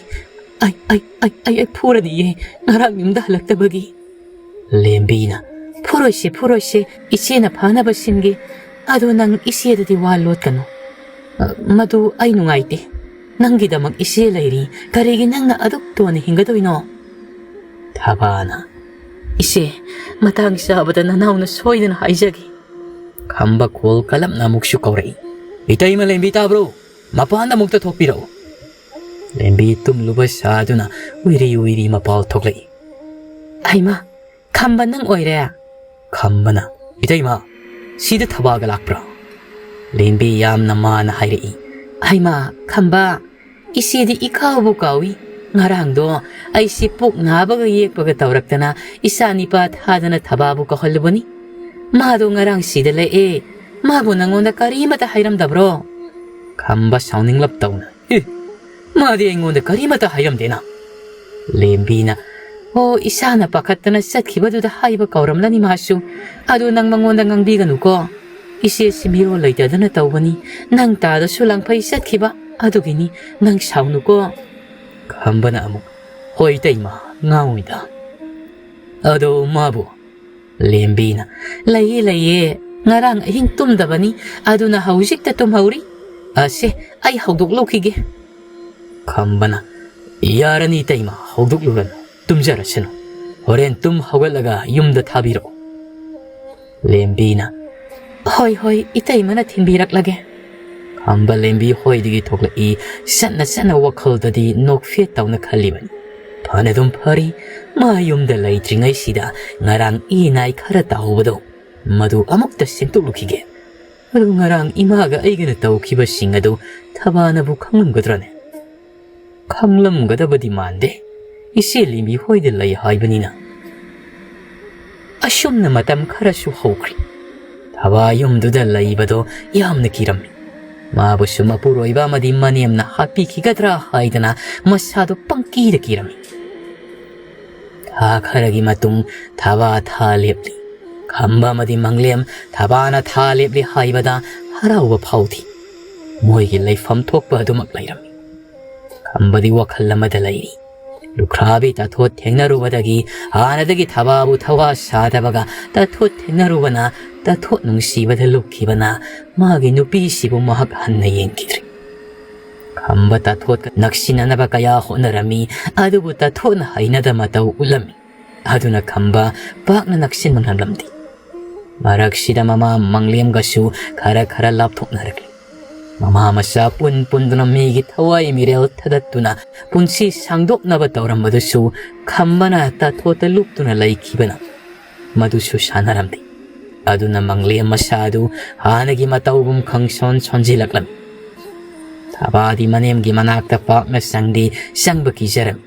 ꯑꯩ, ꯑꯩ, ꯑꯩ, ꯑꯩ, ꯑꯩ ꯐꯨꯔꯅꯤꯌꯦ, ꯉꯔꯥꯡ ꯌꯨꯝꯗ ꯍꯜꯂꯛꯇꯕꯒꯤ꯫ ꯂꯦꯝꯕꯤꯅ, "ꯐꯨꯔꯣꯏꯁꯦ, ꯐꯨꯔꯣꯏꯁꯦ, ꯏꯆꯦꯅ ꯐꯥꯅꯕ ꯁꯤꯟꯒꯦ꯫ ꯑꯗꯣ ꯅꯪ ꯏꯆꯦꯗꯗꯤ ꯋꯥ ꯂꯣꯠꯀꯅꯨ꯫ ꯑ, ꯃꯗꯨ ꯑꯩ ꯅꯨꯡꯉꯥꯏꯇꯦ꯫ ꯅꯪꯒꯤꯗꯃꯛ ꯏꯆꯦ ꯂꯩꯔꯤ, ꯀꯔꯤꯒꯤ ꯅꯪꯅ ꯑꯗꯨꯛ ꯇꯣꯟꯅ ꯍꯤꯡꯒꯗꯣꯏꯅꯣ?" ꯊꯕꯥꯅ, "ꯏꯆꯦ, ꯃꯇꯥꯡ ꯆꯥꯕꯗ ꯅꯅꯥꯎꯅ ꯁꯣꯏꯗꯅ ꯍꯥꯏꯖꯒꯦ꯫" ꯈꯝꯕ ꯀꯣꯜ ꯀꯂꯞꯅ ꯑꯃꯨꯛꯁꯨ ꯀꯧꯔꯛꯏ꯫ "ꯏꯇꯩꯃ ꯂꯦꯝꯕꯤ ꯇꯥꯕ꯭ꯔꯣ? ꯃꯄꯥꯟꯗ ꯑꯃꯨꯛꯇ ꯊꯣꯛꯄꯤꯔꯛꯎ꯫" ꯂꯦꯝꯕꯤ ꯇꯨꯝꯂꯨꯕ ꯁꯥꯗꯨꯅ ꯎꯏꯔꯤ ꯎꯏꯔꯤ ꯃꯄꯥꯜ ꯊꯣꯛꯂꯛꯏ꯫ "ꯍꯩꯃꯥ, ꯈꯝꯕ ꯅꯪ ꯑꯣꯏꯔꯦ?" ꯈꯝꯕꯅ, "ꯏꯇꯩꯃ, ꯁꯤꯗ ꯊꯕꯥꯒ ꯂꯥꯛꯄ꯭ꯔꯥ?" ꯂꯦꯝꯕꯤ ꯌꯥꯝꯅ ꯃꯥꯅ ꯍꯥꯏꯔꯛꯏ꯫ "ꯍꯩꯃꯥ, ꯈꯝꯕ, ꯏꯆꯦꯗꯤ ꯏꯀꯥꯎꯕꯨ ꯀꯥꯎꯏ꯫ ꯉꯔꯥꯡꯗꯣ ꯑꯩꯁꯤ ꯄꯨꯛ ꯅꯥꯕꯒ ꯌꯦꯛꯄꯒ ꯇꯧꯔꯛꯇꯅ ꯏꯆꯥ ꯅꯤꯄꯥ ꯊꯥꯗꯅ ꯊꯕꯥꯕꯨ ꯀꯧꯍꯜꯂꯨꯕꯅꯤ꯫ ꯃꯥꯗꯣ ꯉꯔꯥꯡ ꯁꯤꯗ ꯂꯦꯛꯑꯦ꯫ ꯃꯥꯕꯨ ꯅꯪꯉꯣꯟꯗ ꯀꯔꯤꯃꯇ ꯍꯥꯏꯔꯝꯗꯕ꯭ꯔꯣ?" ꯈꯝꯕ ꯁꯥꯎꯅꯤꯡꯂꯞ ꯇꯧꯅ, "ꯑꯦ, ꯃꯥꯗꯤ ꯑꯩꯉꯣꯟꯗ ꯀꯔꯤꯃꯇ ꯍꯥꯏꯔꯝꯗꯦꯅ꯫" ꯂꯦꯝꯕꯤꯅ, "ꯑꯣ, ꯏꯁꯥꯅ ꯄꯥꯈꯠꯇꯅ ꯆꯠꯈꯤꯕꯗꯨꯗ ꯍꯥꯏꯕ ꯀꯧꯔꯝꯂꯅꯤ ꯃꯥꯁꯨ꯫ ꯑꯗꯨ ꯅꯪ ꯃꯉꯣꯟꯗ ꯉꯥꯡꯕꯤꯒꯅꯨꯀꯣ꯫ ꯏꯆꯦꯁꯤ ꯃꯤꯔꯣꯜ ꯂꯩꯇꯗꯅ ꯇꯧꯕꯅꯤ꯫ ꯅꯪ ꯇꯥꯗꯁꯨ ꯂꯥꯡꯐꯩ ꯆꯠꯈꯤꯕ꯫ ꯑꯗꯨꯒꯤꯅꯤ, ꯅꯪ ꯁꯥꯎꯅꯨꯀꯣ꯫" ꯈꯝꯕꯅ ꯑꯃꯨꯛ, "ꯍꯣꯏ, ꯏꯇꯩꯃ, ꯉꯥꯡꯉꯣꯏꯗ꯫ ꯑꯗꯣ ꯃꯥꯕꯨ?" ꯂꯦꯝꯕꯤꯅ, "ꯂꯩꯌꯦ, ꯂꯩꯌꯦ꯫ ꯉꯔꯥꯡ ꯑꯍꯤꯡ ꯇꯨꯝꯗꯕꯅꯤ꯫ ꯑꯗꯨꯅ ꯍꯧꯖꯤꯛꯇ ꯇꯨꯝꯍꯧꯔꯤ꯫ ꯑꯁꯦ, ꯑꯩ ꯍꯧꯗꯣꯛꯂꯨꯈꯤꯒꯦ꯫" ꯈꯝꯕꯅ, "ꯌꯥꯔꯅꯤ ꯏꯇꯩꯃ, ꯍꯧꯗꯣꯛꯂꯨꯔꯅꯨ꯫ ꯇꯨꯝꯖꯔꯁꯅꯨ꯫ ꯍꯣꯔꯦꯟ ꯇꯨꯝ ꯍꯧꯒꯠꯂꯒ ꯌꯨꯝꯗ ꯊꯥꯕꯤꯔꯛꯎ꯫" ꯂꯦꯝꯕꯤꯅ, "ꯍꯣꯏ, ꯍꯣꯏ, ꯏꯇꯩꯃꯅ ꯊꯤꯟꯕꯤꯔꯛꯂꯒꯦ꯫" ꯈꯝꯕ ꯂꯦꯝꯕꯤ ꯍꯣꯏꯗꯒꯤ ꯊꯣꯛꯂꯛꯏ꯫ ꯆꯠꯅ ꯆꯠꯅ ꯋꯥꯈꯜꯗꯗꯤ ꯅꯣꯛꯐꯦꯠ ꯇꯧꯅ ꯈꯜꯂꯤꯕꯅꯤ꯫ ꯐꯅꯗꯨꯝ ꯐꯔꯤ, ꯃꯥ ꯌꯨꯝꯗ ꯂꯩꯇ꯭ꯔꯤꯉꯩꯁꯤꯗ ꯉꯔꯥꯡ ꯏ ꯅꯥꯏ ꯈꯔ ꯇꯥꯍꯧꯕꯗꯣ, ꯃꯗꯨ ꯑꯃꯨꯛꯇ ꯁꯦꯡꯗꯣꯛꯂꯨꯈꯤꯒꯦ꯫ ꯑꯗꯨ ꯉꯔꯥꯡ ꯏꯃꯥꯒ ꯑꯩꯒꯅ ꯇꯧꯈꯤꯕꯁꯤꯡ ꯑꯗꯨ ꯊꯕꯥꯅꯕꯨ ꯈꯪꯂꯝꯒꯗ꯭ꯔꯅꯦ? ꯈꯪꯂꯝꯒꯗꯕꯗꯤ ꯃꯥꯟꯗꯦ꯫ ꯏꯆꯦ ꯂꯦꯝꯕꯤ ꯍꯣꯏꯗ ꯂꯩ ꯍꯥꯏꯕꯅꯤꯅ꯫ ꯑꯁꯨꯝꯅ ꯃꯇꯝ ꯈꯔꯁꯨ ꯍꯧꯈ꯭ꯔꯦ꯫ ꯊꯕꯥ ꯌꯨꯝꯗꯨꯗ ꯂꯩꯕꯗꯣ ꯌꯥꯝꯅ ꯀꯤꯔꯝꯃꯤ꯫ ꯃꯥꯕꯨꯁꯨ ꯃꯄꯨꯔꯣꯏꯕ ꯑꯃꯗꯤ ꯃꯅꯦꯝꯅ ꯍꯥꯠꯄꯤꯈꯤꯒꯗ꯭ꯔꯥ ꯍꯥꯏꯗꯅ ꯃꯁꯥꯗꯣ ꯄꯪꯀꯤꯗ ꯀꯤꯔꯝꯃꯤ꯫ ꯊꯥ ꯈꯔꯒꯤ ꯃꯇꯨꯡ ꯊꯕꯥ ꯊꯥ ꯂꯦꯞꯂꯤ꯫ ꯈꯝꯕ ꯑꯃꯗꯤ ꯃꯪꯂꯦꯝ ꯊꯕꯥꯅ ꯊꯥ ꯂꯦꯞꯂꯤ ꯍꯥꯏꯕꯗ ꯍꯔꯥꯎꯕ ꯐꯥꯎꯗꯦ꯫ ꯃꯣꯏꯒꯤ ꯂꯩꯐꯝ ꯊꯣꯛꯄ ꯑꯗꯨꯃꯛ ꯂꯩꯔꯝꯃꯤ꯫ ꯈꯝꯕꯗꯤ ꯋꯥꯈꯜ ꯑꯃꯗ ꯂꯩꯔꯤ꯫ ꯂꯨꯈ꯭ꯔꯥꯕꯤ ꯇꯥꯊꯣꯠ ꯊꯦꯡꯅꯔꯨꯕꯗꯒꯤ ꯍꯥꯟꯅꯗꯒꯤ ꯊꯕꯥꯕꯨ ꯊꯋꯥ ꯁꯥꯗꯕꯒ, ꯇꯥꯊꯣꯠ ꯊꯦꯡꯅꯔꯨꯕꯅ ꯇꯥꯊꯣꯠ ꯅꯨꯡꯁꯤꯕꯗ ꯂꯨꯞꯈꯤꯕꯅ ꯃꯥꯒꯤ ꯅꯨꯄꯤꯁꯤꯕꯨ ꯃꯍꯥꯛ ꯍꯟꯅ ꯌꯦꯡꯈꯤꯗ꯭ꯔꯤ꯫ ꯈꯝꯕ ꯇꯥꯊꯣꯠꯀ ꯅꯛꯁꯤꯟꯅꯅꯕ ꯀꯌꯥ ꯍꯣꯠꯅꯔꯝꯃꯤ, ꯑꯗꯨꯕꯨ ꯇꯥꯊꯣꯠꯅ ꯍꯩꯅꯗ ꯃꯇꯧ ꯎꯠꯂꯝꯃꯤ꯫ ꯑꯗꯨꯅ ꯈꯝꯕ ꯄꯥꯛꯅ ꯅꯛꯁꯤꯟꯕ ꯉꯝꯂꯝꯗꯦ꯫ ꯃꯔꯛꯁꯤꯗ ꯃꯃꯥ ꯃꯪꯂꯦꯝꯒꯁꯨ ꯈꯔ ꯈꯔ ꯂꯥꯞꯊꯣꯛꯅꯔꯛꯂꯤ꯫ ꯃꯃꯥ ꯃꯆꯥ ꯄꯨꯟ ꯄꯨꯟꯗꯨꯅ ꯃꯤꯒꯤ ꯊꯋꯥꯏ ꯃꯤꯔꯦꯜ ꯊꯥꯗꯠꯇꯨꯅ ꯄꯨꯟꯁꯤ ꯁꯥꯡꯗꯣꯛꯅꯕ ꯇꯧꯔꯝꯕꯗꯨꯁꯨ ꯈꯝꯕꯅ ꯇꯥꯊꯣꯠꯇ ꯂꯨꯞꯇꯨꯅ ꯂꯩꯈꯤꯕꯅ ꯃꯗꯨꯁꯨ ꯁꯥꯟꯅꯔꯝꯗꯦ꯫ ꯑꯗꯨꯅ ꯃꯪꯂꯦꯝ ꯃꯁꯥ ꯑꯗꯨ ꯍꯥꯟꯅꯒꯤ ꯃꯇꯧꯒꯨꯝ ꯈꯪꯁꯣꯟ ꯁꯣꯟꯖꯤꯜꯂꯛꯂꯝꯃꯤ꯫ ꯊꯕꯥꯗꯤ ꯃꯅꯦꯝꯒꯤ ꯃꯅꯥꯛꯇ ꯄꯥꯛꯅ ꯆꯪꯗꯦ, ꯆꯪꯕ ꯀꯤꯖꯔꯝꯃꯤ꯫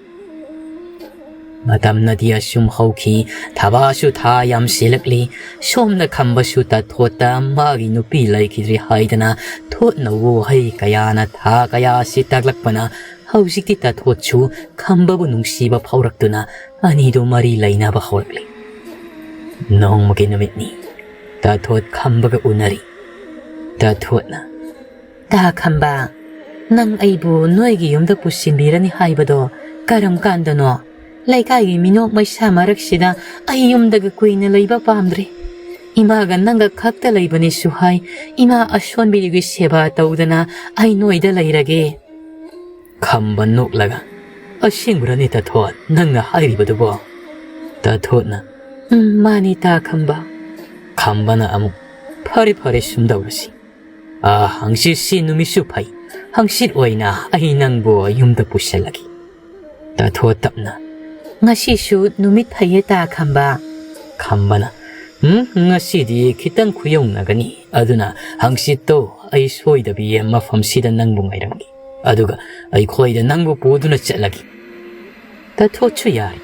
ꯃꯇꯝꯅꯗꯤ ꯑꯁꯨꯝ ꯍꯧꯈꯤ꯫ ꯊꯕꯥꯁꯨ ꯊꯥ ꯌꯥꯝꯁꯤꯜꯂꯛꯂꯤ꯫ ꯁꯣꯝꯗ ꯈꯝꯕꯁꯨ ꯇꯥꯊꯣꯠꯇ ꯃꯥꯒꯤ ꯅꯨꯄꯤ ꯂꯩꯈꯤꯗ꯭ꯔꯤ ꯍꯥꯏꯗꯅ ꯊꯣꯠꯅ ꯋꯥꯍꯩ ꯀꯌꯥꯅ ꯊꯥ ꯀꯌꯥ ꯑꯁꯤ ꯇꯥꯛꯂꯛꯄꯅ ꯍꯧꯖꯤꯛꯇꯤ ꯇꯥꯊꯣꯠꯁꯨ ꯈꯝꯕꯕꯨ ꯅꯨꯡꯁꯤꯕ ꯐꯥꯎꯔꯛꯇꯨꯅ ꯑꯅꯤꯗꯨ ꯃꯔꯤ ꯂꯩꯅꯕ ꯍꯧꯔꯛꯂꯤ꯫ ꯅꯣꯡꯃꯒꯤ ꯅꯨꯃꯤꯠꯅꯤ꯫ ꯇꯥꯊꯣꯠ ꯈꯝꯕꯒ ꯎꯅꯔꯤ꯫ ꯇꯥꯊꯣꯠꯅ, "ꯇꯥ ꯈꯝꯕ, ꯅꯪ ꯑꯩꯕꯨ ꯅꯣꯏꯒꯤ ꯌꯨꯝꯗ ꯄꯨꯁꯤꯟꯕꯤꯔꯅꯤ ꯍꯥꯏꯕꯗꯣ ꯀꯔꯝ ꯀꯥꯟꯗꯅꯣ? ꯂꯩꯀꯥꯏꯒꯤ ꯃꯤꯅꯣꯛ ꯃꯩꯁꯥ ꯃꯔꯛꯁꯤꯗ ꯑꯩ ꯌꯨꯝꯗꯒ ꯀꯨꯏꯅ ꯂꯩꯕ ꯄꯥꯝꯗ꯭ꯔꯦ꯫ ꯏꯃꯥꯒ ꯅꯪꯒ ꯈꯛꯇ ꯂꯩꯕꯅꯤꯁꯨ ꯍꯥꯏ꯫ ꯏꯃꯥ ꯑꯁꯣꯟꯕꯤꯗꯨꯒꯤ ꯁꯦꯕꯥ ꯇꯧꯗꯅ ꯑꯩ ꯅꯣꯏꯗ ꯂꯩꯔꯒꯦ꯫" ꯈꯝꯕ ꯅꯣꯛꯂꯒ, "ꯑꯁꯦꯡꯕꯔꯅꯦ ꯇꯥꯊꯣꯠ, ꯅꯪꯅ ꯍꯥꯏꯔꯤꯕꯗꯨꯕꯣ?" ꯇꯥꯊꯣꯠꯅ, "ꯎꯝ, ꯃꯥꯅꯤ ꯇꯥ ꯈꯝꯕ꯫" ꯈꯝꯕꯅ ꯑꯃꯨꯛ, "ꯐꯔꯦ ꯐꯔꯦ, ꯁꯨꯝ ꯇꯧꯔꯁꯤ꯫ ꯑꯥ, ꯍꯪꯆꯤꯠꯁꯤ ꯅꯨꯃꯤꯠꯁꯨ ꯐꯩ꯫ ꯍꯪꯆꯤꯠ ꯑꯣꯏꯅ ꯑꯩ ꯅꯪꯕꯨ ꯌꯨꯝꯗ ꯄꯨꯁꯜꯂꯒꯦ꯫" ꯇꯥꯊꯣꯠ ꯇꯞꯅ, "ꯉꯁꯤꯁꯨ ꯅꯨꯃꯤꯠ ꯐꯩꯌꯦ ꯇꯥ ꯈꯝꯕ꯫" ꯈꯝꯕꯅ, "ꯎꯝ, ꯉꯁꯤꯗꯤ ꯈꯤꯇꯪ ꯈꯨꯌꯧꯅꯒꯅꯤ꯫ ꯑꯗꯨꯅ ꯍꯪꯆꯤꯠꯇꯣ ꯑꯩ ꯁꯣꯏꯗꯕꯤ ꯃꯐꯝꯁꯤꯗ ꯅꯪꯕꯨ ꯉꯥꯏꯔꯝꯒꯦ꯫ ꯑꯗꯨꯒ ꯑꯩꯈꯣꯏꯗ ꯅꯪꯕꯨ ꯄꯨꯗꯨꯅ ꯆꯠꯂꯒꯦ꯫" ꯇꯥꯊꯣꯠꯁꯨ ꯌꯥꯔꯤ꯫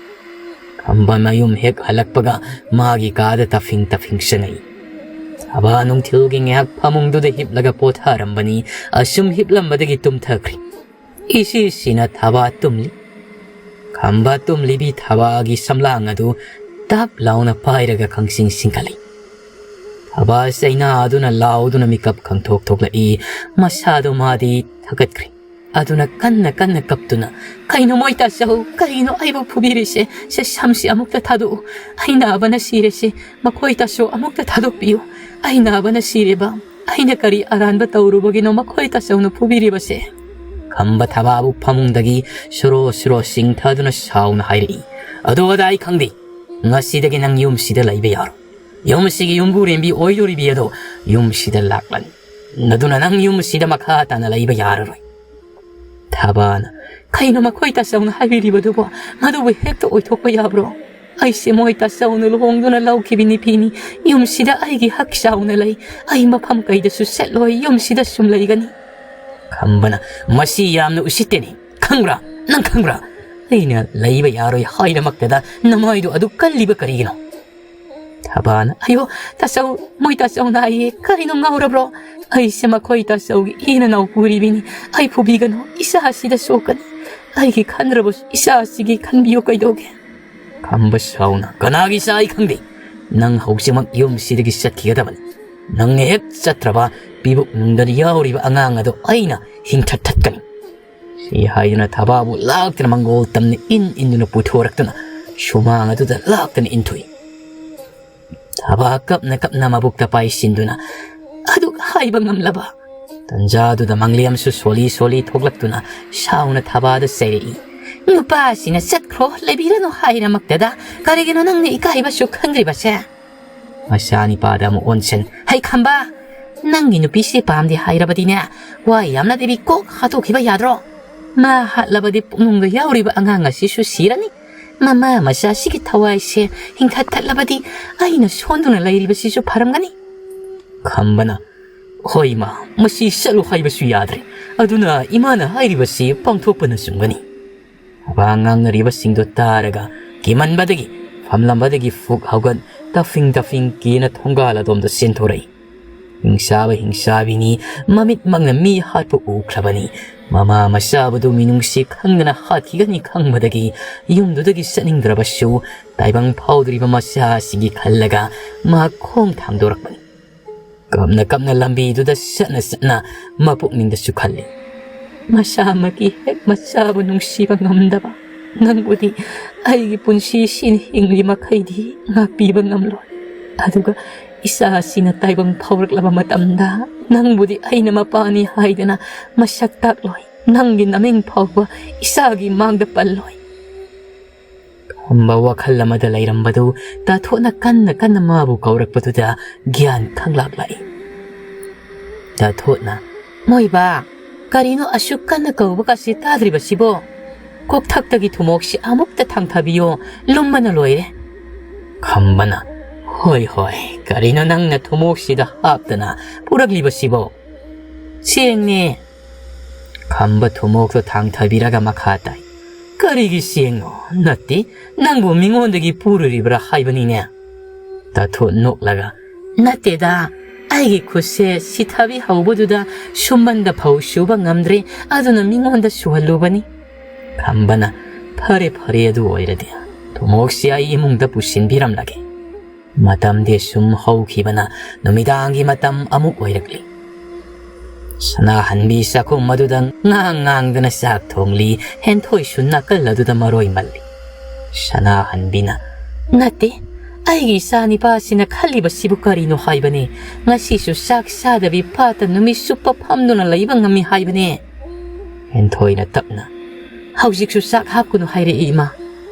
ꯈꯝꯕ ꯃꯌꯨꯝ ꯍꯦꯛ ꯍꯜꯂꯛꯄꯒ ꯃꯥꯒꯤ ꯀꯥꯗ ꯇꯐꯤꯡ ꯇꯐꯤꯡ ꯆꯪꯉꯛꯏ꯫ ꯊꯕꯥ ꯅꯨꯡꯊꯤꯜꯒꯤ ꯉꯥꯏꯍꯥꯛ ꯐꯃꯨꯡꯗꯨꯗ ꯍꯤꯞꯂꯒ ꯄꯣꯊꯥꯔꯝꯕꯅꯤ꯫ ꯑꯁꯨꯝ ꯍꯤꯞꯂꯝꯕꯗꯒꯤ ꯇꯨꯝꯊꯈ꯭ꯔꯦ꯫ ꯏꯁꯤꯁꯤꯅ ꯊꯕꯥ ꯇꯨꯝꯂꯤ꯫ ꯈꯝꯕ ꯇꯨꯝꯂꯤꯕꯤ ꯊꯕꯥꯒꯤ ꯁꯝꯂꯥꯡ ꯑꯗꯨ ꯇꯞ ꯂꯥꯎꯅ ꯄꯥꯏꯔꯒ ꯈꯪꯁꯤꯡ ꯁꯤꯡꯒꯠꯂꯤ꯫ ꯊꯕꯥ ꯆꯩꯅꯥ ꯑꯗꯨꯅ ꯂꯥꯎꯗꯨꯅ ꯃꯤꯀꯞ ꯈꯪꯊꯣꯛ ꯊꯣꯛꯂꯛꯏ꯫ ꯃꯁꯥꯗꯣ ꯃꯥꯗꯤ ꯊꯀꯠꯈ꯭ꯔꯦ꯫ ꯑꯗꯨꯅ ꯀꯟꯅ ꯀꯟꯅ ꯀꯞꯇꯨꯅ, "ꯀꯩꯅꯣ ꯃꯣꯏ ꯇꯥꯆꯧ, ꯀꯩꯅꯣ ꯑꯩꯕꯨ ꯐꯨꯕꯤꯔꯤꯁꯦ? ꯁꯦ, ꯁꯝꯁꯤ ꯑꯃꯨꯛꯇ ꯊꯥꯗꯣꯛꯎ꯫ ꯑꯩ ꯅꯥꯕꯅ ꯁꯤꯔꯦꯁꯦ꯫ ꯃꯈꯣꯏ ꯇꯥꯆꯧ ꯑꯃꯨꯛꯇ ꯊꯥꯗꯣꯛꯄꯤꯌꯨ꯫ ꯑꯩ ꯅꯥꯕꯅ ꯁꯤꯔꯦꯕ꯫ ꯑꯩꯅ ꯀꯔꯤ ꯑꯔꯥꯟꯕ ꯇꯧꯔꯨꯕꯒꯤꯅꯣ ꯃꯈꯣꯏ ꯇꯥꯆꯧꯅ ꯐꯨꯕꯤꯔꯤꯕꯁꯦ?" ꯈꯝꯕ ꯊꯕꯥꯕꯨ ꯐꯃꯨꯡꯗꯒꯤ ꯁꯨꯔꯣ ꯁꯨꯔꯣ ꯆꯤꯡꯊꯗꯨꯅ ꯁꯥꯎꯅ ꯍꯥꯏꯔꯛꯏ, "ꯑꯗꯨ ꯑꯗꯥ ꯑꯩ ꯈꯪꯗꯦ꯫ ꯉꯁꯤꯗꯒꯤ ꯅꯪ ꯌꯨꯝꯁꯤꯗ ꯂꯩꯕ ꯌꯥꯔꯣꯏ꯫ ꯌꯨꯝꯁꯤꯒꯤ ꯌꯨꯝꯕꯨꯔꯦꯝꯕꯤ ꯑꯣꯏꯗꯣꯔꯤꯕꯤ ꯑꯗꯣ ꯌꯨꯝꯁꯤꯗ ꯂꯥꯛꯂꯅꯤ꯫ ꯑꯗꯨꯅ ꯅꯪ ꯌꯨꯝꯁꯤꯗ ꯃꯈꯥ ꯇꯥꯅ ꯂꯩꯕ ꯌꯥꯔꯔꯣꯏ꯫" ꯊꯕꯥꯅ, "ꯀꯩꯅꯣ ꯃꯈꯣꯏ ꯇꯥꯆꯧꯅ ꯍꯥꯏꯕꯤꯔꯤꯕꯗꯨꯕꯣ? ꯃꯗꯨꯕꯨ ꯍꯦꯛꯇ ꯑꯣꯏꯊꯣꯛꯄ ꯌꯥꯕ꯭ꯔꯣ? ꯑꯩꯁꯦ ꯃꯣꯏ ꯇꯥꯆꯧꯅ ꯂꯨꯍꯣꯡꯗꯨꯅ ꯂꯧꯈꯤꯕ ꯅꯨꯄꯤꯅꯤ꯫ ꯌꯨꯝꯁꯤꯗ ꯑꯩꯒꯤ ꯍꯛ ꯆꯥꯎꯅ ꯂꯩ꯫ ꯑꯩ ꯃꯐꯝ ꯀꯩꯗꯁꯨ ꯆꯠꯂꯣꯏ, ꯌꯨꯝꯁꯤꯗ ꯁꯨꯝ ꯂꯩꯒꯅꯤ꯫" ꯈꯝꯕꯅ, "ꯃꯁꯤ ꯌꯥꯝꯅ ꯎꯁꯤꯠꯇꯦꯅꯦ꯫ ꯈꯪꯕ꯭ꯔꯥ? ꯅꯪ ꯈꯪꯕ꯭ꯔꯥ? ꯑꯩꯅ ꯂꯩꯕ ꯌꯥꯔꯣꯏ ꯍꯥꯏꯔꯃꯛꯇꯗ ꯅꯃꯥꯏꯗꯣ ꯑꯗꯨ ꯀꯜꯂꯤꯕ ꯀꯔꯤꯒꯤꯅꯣ?" ꯊꯕꯥꯅ, "ꯑꯌꯣ, ꯇꯥꯆꯧ, ꯃꯣꯏ ꯇꯥꯆꯧꯅ ꯍꯥꯏꯌꯦ꯫ ꯀꯔꯤꯅꯣ, ꯉꯥꯎꯔꯕ꯭ꯔꯣ? ꯑꯩꯁꯦ ꯃꯈꯣꯏ ꯇꯥꯆꯧꯒꯤ ꯏꯅ ꯅꯥꯎ ꯄꯨꯔꯤꯕꯤꯅꯤ꯫ ꯑꯩ ꯐꯨꯕꯤꯒꯅꯨ, ꯏꯆꯥ ꯑꯁꯤꯗ ꯁꯣꯛꯀꯅꯤ꯫ ꯑꯩꯒꯤ ꯈꯟꯗ꯭ꯔꯕꯁꯨ ꯏꯆꯥ ꯑꯁꯤꯒꯤ ꯈꯟꯕꯤꯌꯨ ꯀꯩꯗꯧꯒꯦ?" ꯈꯝꯕ ꯁꯥꯎꯅ, "ꯀꯅꯥꯒꯤ ꯏꯆꯥ ꯑꯩ ꯈꯪꯗꯦ꯫ ꯅꯪ ꯍꯧꯖꯤꯛꯃꯛ ꯌꯨꯝꯁꯤꯗꯒꯤ ꯆꯠꯈꯤꯒꯗꯕꯅꯤ꯫ ꯅꯪꯅ ꯍꯦꯛ ꯆꯠꯇ꯭ꯔꯕ, ꯄꯤꯕꯨꯛ ꯅꯨꯡꯗ ꯌꯥꯎꯔꯤꯕ ꯑꯉꯥꯡ ꯑꯗꯣ ꯑꯩꯅ ꯍꯤꯡꯊꯠ ꯊꯠꯀꯅꯤ꯫" ꯁꯤ ꯍꯥꯏꯗꯨꯅ ꯊꯕꯥꯕꯨ ꯂꯥꯛꯇꯅ ꯃꯪꯒꯣꯜ ꯇꯝꯅ ꯏꯟ ꯏꯟꯗꯨꯅ ꯄꯨꯊꯣꯔꯛꯇꯨꯅ ꯁꯨꯃꯥꯡ ꯑꯗꯨꯗ ꯂꯥꯛꯇꯅ ꯏꯟꯊꯣꯛꯏ꯫ ꯊꯕꯥ ꯀꯞꯅ ꯀꯞꯅ ꯃꯕꯨꯛꯇ ꯄꯥꯏꯁꯤꯟꯗꯨꯅ, "ꯑꯗꯨꯛ ꯍꯥꯏꯕ ꯉꯝꯂꯕ?" ꯇꯟꯖꯥꯗꯨꯗ ꯃꯪꯂꯦꯝꯁꯨ ꯁꯣꯜꯂꯤ ꯁꯣꯜꯂꯤ ꯊꯣꯛꯂꯛꯇꯨꯅ ꯁꯥꯎꯅ ꯊꯕꯥꯗ ꯆꯩꯔꯛꯏ, "ꯅꯨꯄꯥꯁꯤꯅ ꯆꯠꯈ꯭ꯔꯣ, ꯂꯩꯕꯤꯔꯅꯨ ꯍꯥꯏꯔꯃꯛꯇꯗ ꯀꯔꯤꯒꯤꯅꯣ ꯅꯪꯅ ꯏꯀꯥꯏꯕꯁꯨ ꯈꯪꯗ꯭ꯔꯤꯕꯁꯦ?" ꯃꯆꯥꯅꯤꯄꯥꯗ ꯑꯃꯨꯛ ꯑꯣꯟꯁꯟ, "ꯍꯩ ꯈꯝꯕ, ꯅꯪꯒꯤ ꯅꯨꯄꯤꯁꯤ ꯄꯥꯝꯗꯦ ꯍꯥꯏꯔꯕꯗꯤꯅꯦ, ꯋꯥ ꯌꯥꯝꯅꯗꯕꯤ ꯀꯣꯛ ꯍꯥꯠꯇꯣꯛꯈꯤꯕ ꯌꯥꯗ꯭ꯔꯣ? ꯃꯥ ꯍꯥꯠꯂꯕꯗꯤ ꯄꯨꯛꯅꯨꯡꯗ ꯌꯥꯎꯔꯤꯕ ꯑꯉꯥꯡ ꯑꯁꯤꯁꯨ ꯁꯤꯔꯅꯤ꯫ ꯃꯃꯥ ꯃꯆꯥꯁꯤꯒꯤ ꯊꯋꯥꯏꯁꯦ ꯍꯤꯡꯊꯠ ꯊꯠꯂꯕꯗꯤ ꯑꯩꯅ ꯁꯣꯟꯗꯨꯅ ꯂꯩꯔꯤꯕꯁꯤꯁꯨ ꯐꯔꯝꯒꯅꯤ꯫" ꯈꯝꯕꯅ, "ꯍꯣꯏ ꯏꯃꯥ, ꯃꯁꯤ ꯆꯠꯂꯨ ꯍꯥꯏꯕꯁꯨ ꯌꯥꯗ꯭ꯔꯦ꯫ ꯑꯗꯨꯅ ꯏꯃꯥꯅ ꯍꯥꯏꯔꯤꯕꯁꯤ ꯄꯥꯡꯊꯣꯛꯄꯅ ꯆꯨꯝꯒꯅꯤ꯫" ꯋꯥ ꯉꯥꯡꯅꯔꯤꯕꯁꯤꯡꯗꯨ ꯇꯥꯔꯒ ꯀꯤꯃꯟꯕꯗꯒꯤ ꯐꯝꯂꯝꯕꯗꯒꯤ ꯐꯨꯛ ꯍꯧꯒꯠ ꯇꯐꯤꯡ ꯇꯐꯤꯡ ꯀꯦꯅ ꯊꯣꯡꯒꯥꯜ ꯑꯗꯣꯝꯗ ꯆꯦꯟꯊꯣꯔꯛꯏ꯫ ꯍꯤꯡꯆꯥꯕ ꯍꯤꯡꯆꯥꯕꯤꯅꯤ, ꯃꯃꯤꯠꯃꯛꯅ ꯃꯤ ꯍꯥꯠꯄ ꯎꯈ꯭ꯔꯕꯅꯤ꯫ ꯃꯃꯥ ꯃꯆꯥꯕꯗꯨ ꯃꯤꯅꯨꯡꯁꯤ ꯈꯪꯗꯅ ꯍꯥꯠꯈꯤꯒꯅꯤ ꯈꯪꯕꯗꯒꯤ ꯌꯨꯝꯗꯨꯗꯒꯤ ꯆꯠꯅꯤꯡꯗ꯭ꯔꯕꯁꯨ ꯇꯥꯏꯕꯪ ꯐꯥꯎꯗ꯭ꯔꯤꯕ ꯃꯆꯥ ꯑꯁꯤꯒꯤ ꯈꯜꯂꯒ ꯃꯍꯥꯛ ꯈꯣꯡ ꯊꯥꯡꯗꯣꯔꯛꯄꯅꯤ꯫ ꯀꯞꯅ ꯀꯞꯅ ꯂꯝꯕꯤꯗꯨꯗ ꯆꯠꯅ ꯆꯠꯅ ꯃꯄꯨꯛꯅꯤꯡꯗꯁꯨ ꯈꯜꯂꯤ, ꯃꯁꯥꯃꯛꯀꯤ ꯍꯦꯛ ꯃꯆꯥꯕꯨ ꯅꯨꯡꯁꯤꯕ ꯉꯝꯗꯕ ꯅꯪꯕꯨꯗꯤ ꯑꯩꯒꯤ ꯄꯨꯟꯁꯤꯁꯤꯅ ꯍꯤꯡꯂꯤ ꯃꯈꯩꯗꯤ ꯉꯥꯛꯄꯤꯕ ꯉꯝꯂꯣꯏ꯫ ꯑꯗꯨꯒ ꯏꯆꯥꯁꯤꯅ ꯇꯥꯏꯕꯪ ꯐꯥꯎꯔꯛꯂꯕ ꯃꯇꯝꯗ ꯅꯪꯕꯨꯗꯤ ꯑꯩꯅ ꯃꯄꯥꯅꯤ ꯍꯥꯏꯗꯅ ꯃꯁꯛ ꯇꯥꯛꯂꯣꯏ꯫ ꯅꯪꯒꯤ ꯅꯃꯤꯡ ꯐꯥꯎꯕ ꯏꯆꯥꯒꯤ ꯃꯥꯡꯗ ꯄꯜꯂꯣꯏ꯫ ꯈꯝꯕ ꯋꯥꯈꯜ ꯑꯃꯗ ꯂꯩꯔꯝꯕꯗꯨ ꯇꯥꯊꯣꯠꯅ ꯀꯟꯅ ꯀꯟꯅ ꯃꯥꯕꯨ ꯀꯧꯔꯛꯄꯗꯨꯗ ꯒ꯭ꯌꯥꯟ ꯈꯪꯂꯥꯛ ꯂꯥꯛꯏ꯫ ꯇꯥꯊꯣꯠꯅ, "ꯃꯣꯏꯕꯥ, ꯀꯔꯤꯅꯣ ꯑꯁꯨꯛ ꯀꯟꯅ ꯀꯧꯕ ꯀꯥꯁꯤ ꯇꯥꯗ꯭ꯔꯤꯕꯁꯤꯕꯣ? ꯀꯣꯛꯊꯛꯇꯒꯤ ꯊꯨꯃꯣꯛꯁꯤ ꯑꯃꯨꯛꯇ ꯊꯥꯡꯊꯕꯤꯌꯣ, ꯂꯨꯝꯕꯅ ꯂꯣꯏꯔꯦ꯫" ꯈꯝꯕꯅ, "ꯍꯣꯏ, ꯍꯣꯏ, ꯀꯔꯤꯅꯣ ꯅꯪꯅ ꯊꯨꯃꯣꯛꯁꯤꯗ ꯍꯥꯞꯇꯅ ꯄꯨꯔꯛꯂꯤꯕꯁꯤꯕꯣ?" "ꯆꯦꯡꯅꯦ꯫" ꯈꯝꯕ ꯊꯨꯃꯣꯛꯇꯣ ꯊꯥꯡꯊꯕꯤꯔꯒ ꯃꯈꯥ ꯇꯥꯏ, "ꯀꯔꯤꯒꯤ ꯆꯦꯡꯅꯣ? ꯅꯠꯇꯦ, ꯅꯪꯕꯨ ꯃꯤꯉꯣꯟꯗꯒꯤ ꯄꯨꯔꯨꯔꯤꯕ꯭ꯔꯥ ꯍꯥꯏꯕꯅꯤꯅꯦ?" ꯇꯥꯊꯣꯠ ꯅꯣꯛꯂꯒ, "ꯅꯠꯇꯦꯗ, ꯑꯩꯒꯤ ꯈꯨꯠꯁꯦ ꯁꯤꯊꯕꯤ ꯍꯧꯕꯗꯨꯗ ꯁꯨꯝꯕꯟꯗ ꯐꯧ ꯁꯨꯕ ꯉꯝꯗ꯭ꯔꯦ, ꯑꯗꯨꯅ ꯃꯤꯉꯣꯟꯗ ꯁꯨꯍꯜꯂꯨꯕꯅꯤ꯫" ꯈꯝꯕꯅ, "ꯐꯔꯦ, ꯐꯔꯦ, ꯑꯗꯨ ꯑꯣꯏꯔꯗꯤ ꯊꯨꯃꯣꯛꯁꯤ ꯑꯩ ꯏꯃꯨꯡꯗ ꯄꯨꯁꯤꯟꯕꯤꯔꯝꯂꯒꯦ꯫" ꯃꯇꯝꯗꯤ ꯁꯨꯝ ꯍꯧꯈꯤꯕꯅ ꯅꯨꯃꯤꯗꯥꯡꯒꯤ ꯃꯇꯝ ꯑꯃꯨꯛ ꯑꯣꯏꯔꯛꯂꯤ꯫ ꯁꯅꯥꯍꯟꯕꯤ ꯆꯥꯛꯈꯨꯝ ꯑꯗꯨꯗ ꯉꯥꯡ ꯉꯥꯡꯗꯅ ꯆꯥꯛ ꯊꯣꯡꯂꯤ, ꯍꯦꯟꯊꯣꯏꯁꯨ ꯅꯥꯀꯜ ꯑꯗꯨꯗ ꯃꯔꯣꯏ ꯃꯜꯂꯤ꯫ ꯁꯅꯥꯍꯟꯕꯤꯅ, "ꯅꯠꯇꯦ, ꯑꯩꯒꯤ ꯏꯆꯥ ꯅꯤꯄꯥꯁꯤꯅ ꯈꯜꯂꯤꯕꯁꯤꯕꯨ ꯀꯔꯤꯅꯣ ꯍꯥꯏꯕꯅꯦ? ꯉꯁꯤꯁꯨ ꯆꯥꯛ ꯆꯥꯗꯕꯤ ꯄꯥꯠꯇ ꯅꯨꯃꯤꯠ ꯆꯨꯞꯄ ꯐꯝꯗꯨꯅ ꯂꯩꯕ ꯉꯝꯃꯤ ꯍꯥꯏꯕꯅꯦ?" ꯍꯦꯟꯊꯣꯏꯅ ꯇꯞꯅ, "ꯍꯧꯖꯤꯛꯁꯨ ꯆꯥꯛ ꯍꯥꯞꯀꯅꯨ ꯍꯥꯏꯔꯛꯏ, ꯏꯃꯥ꯫"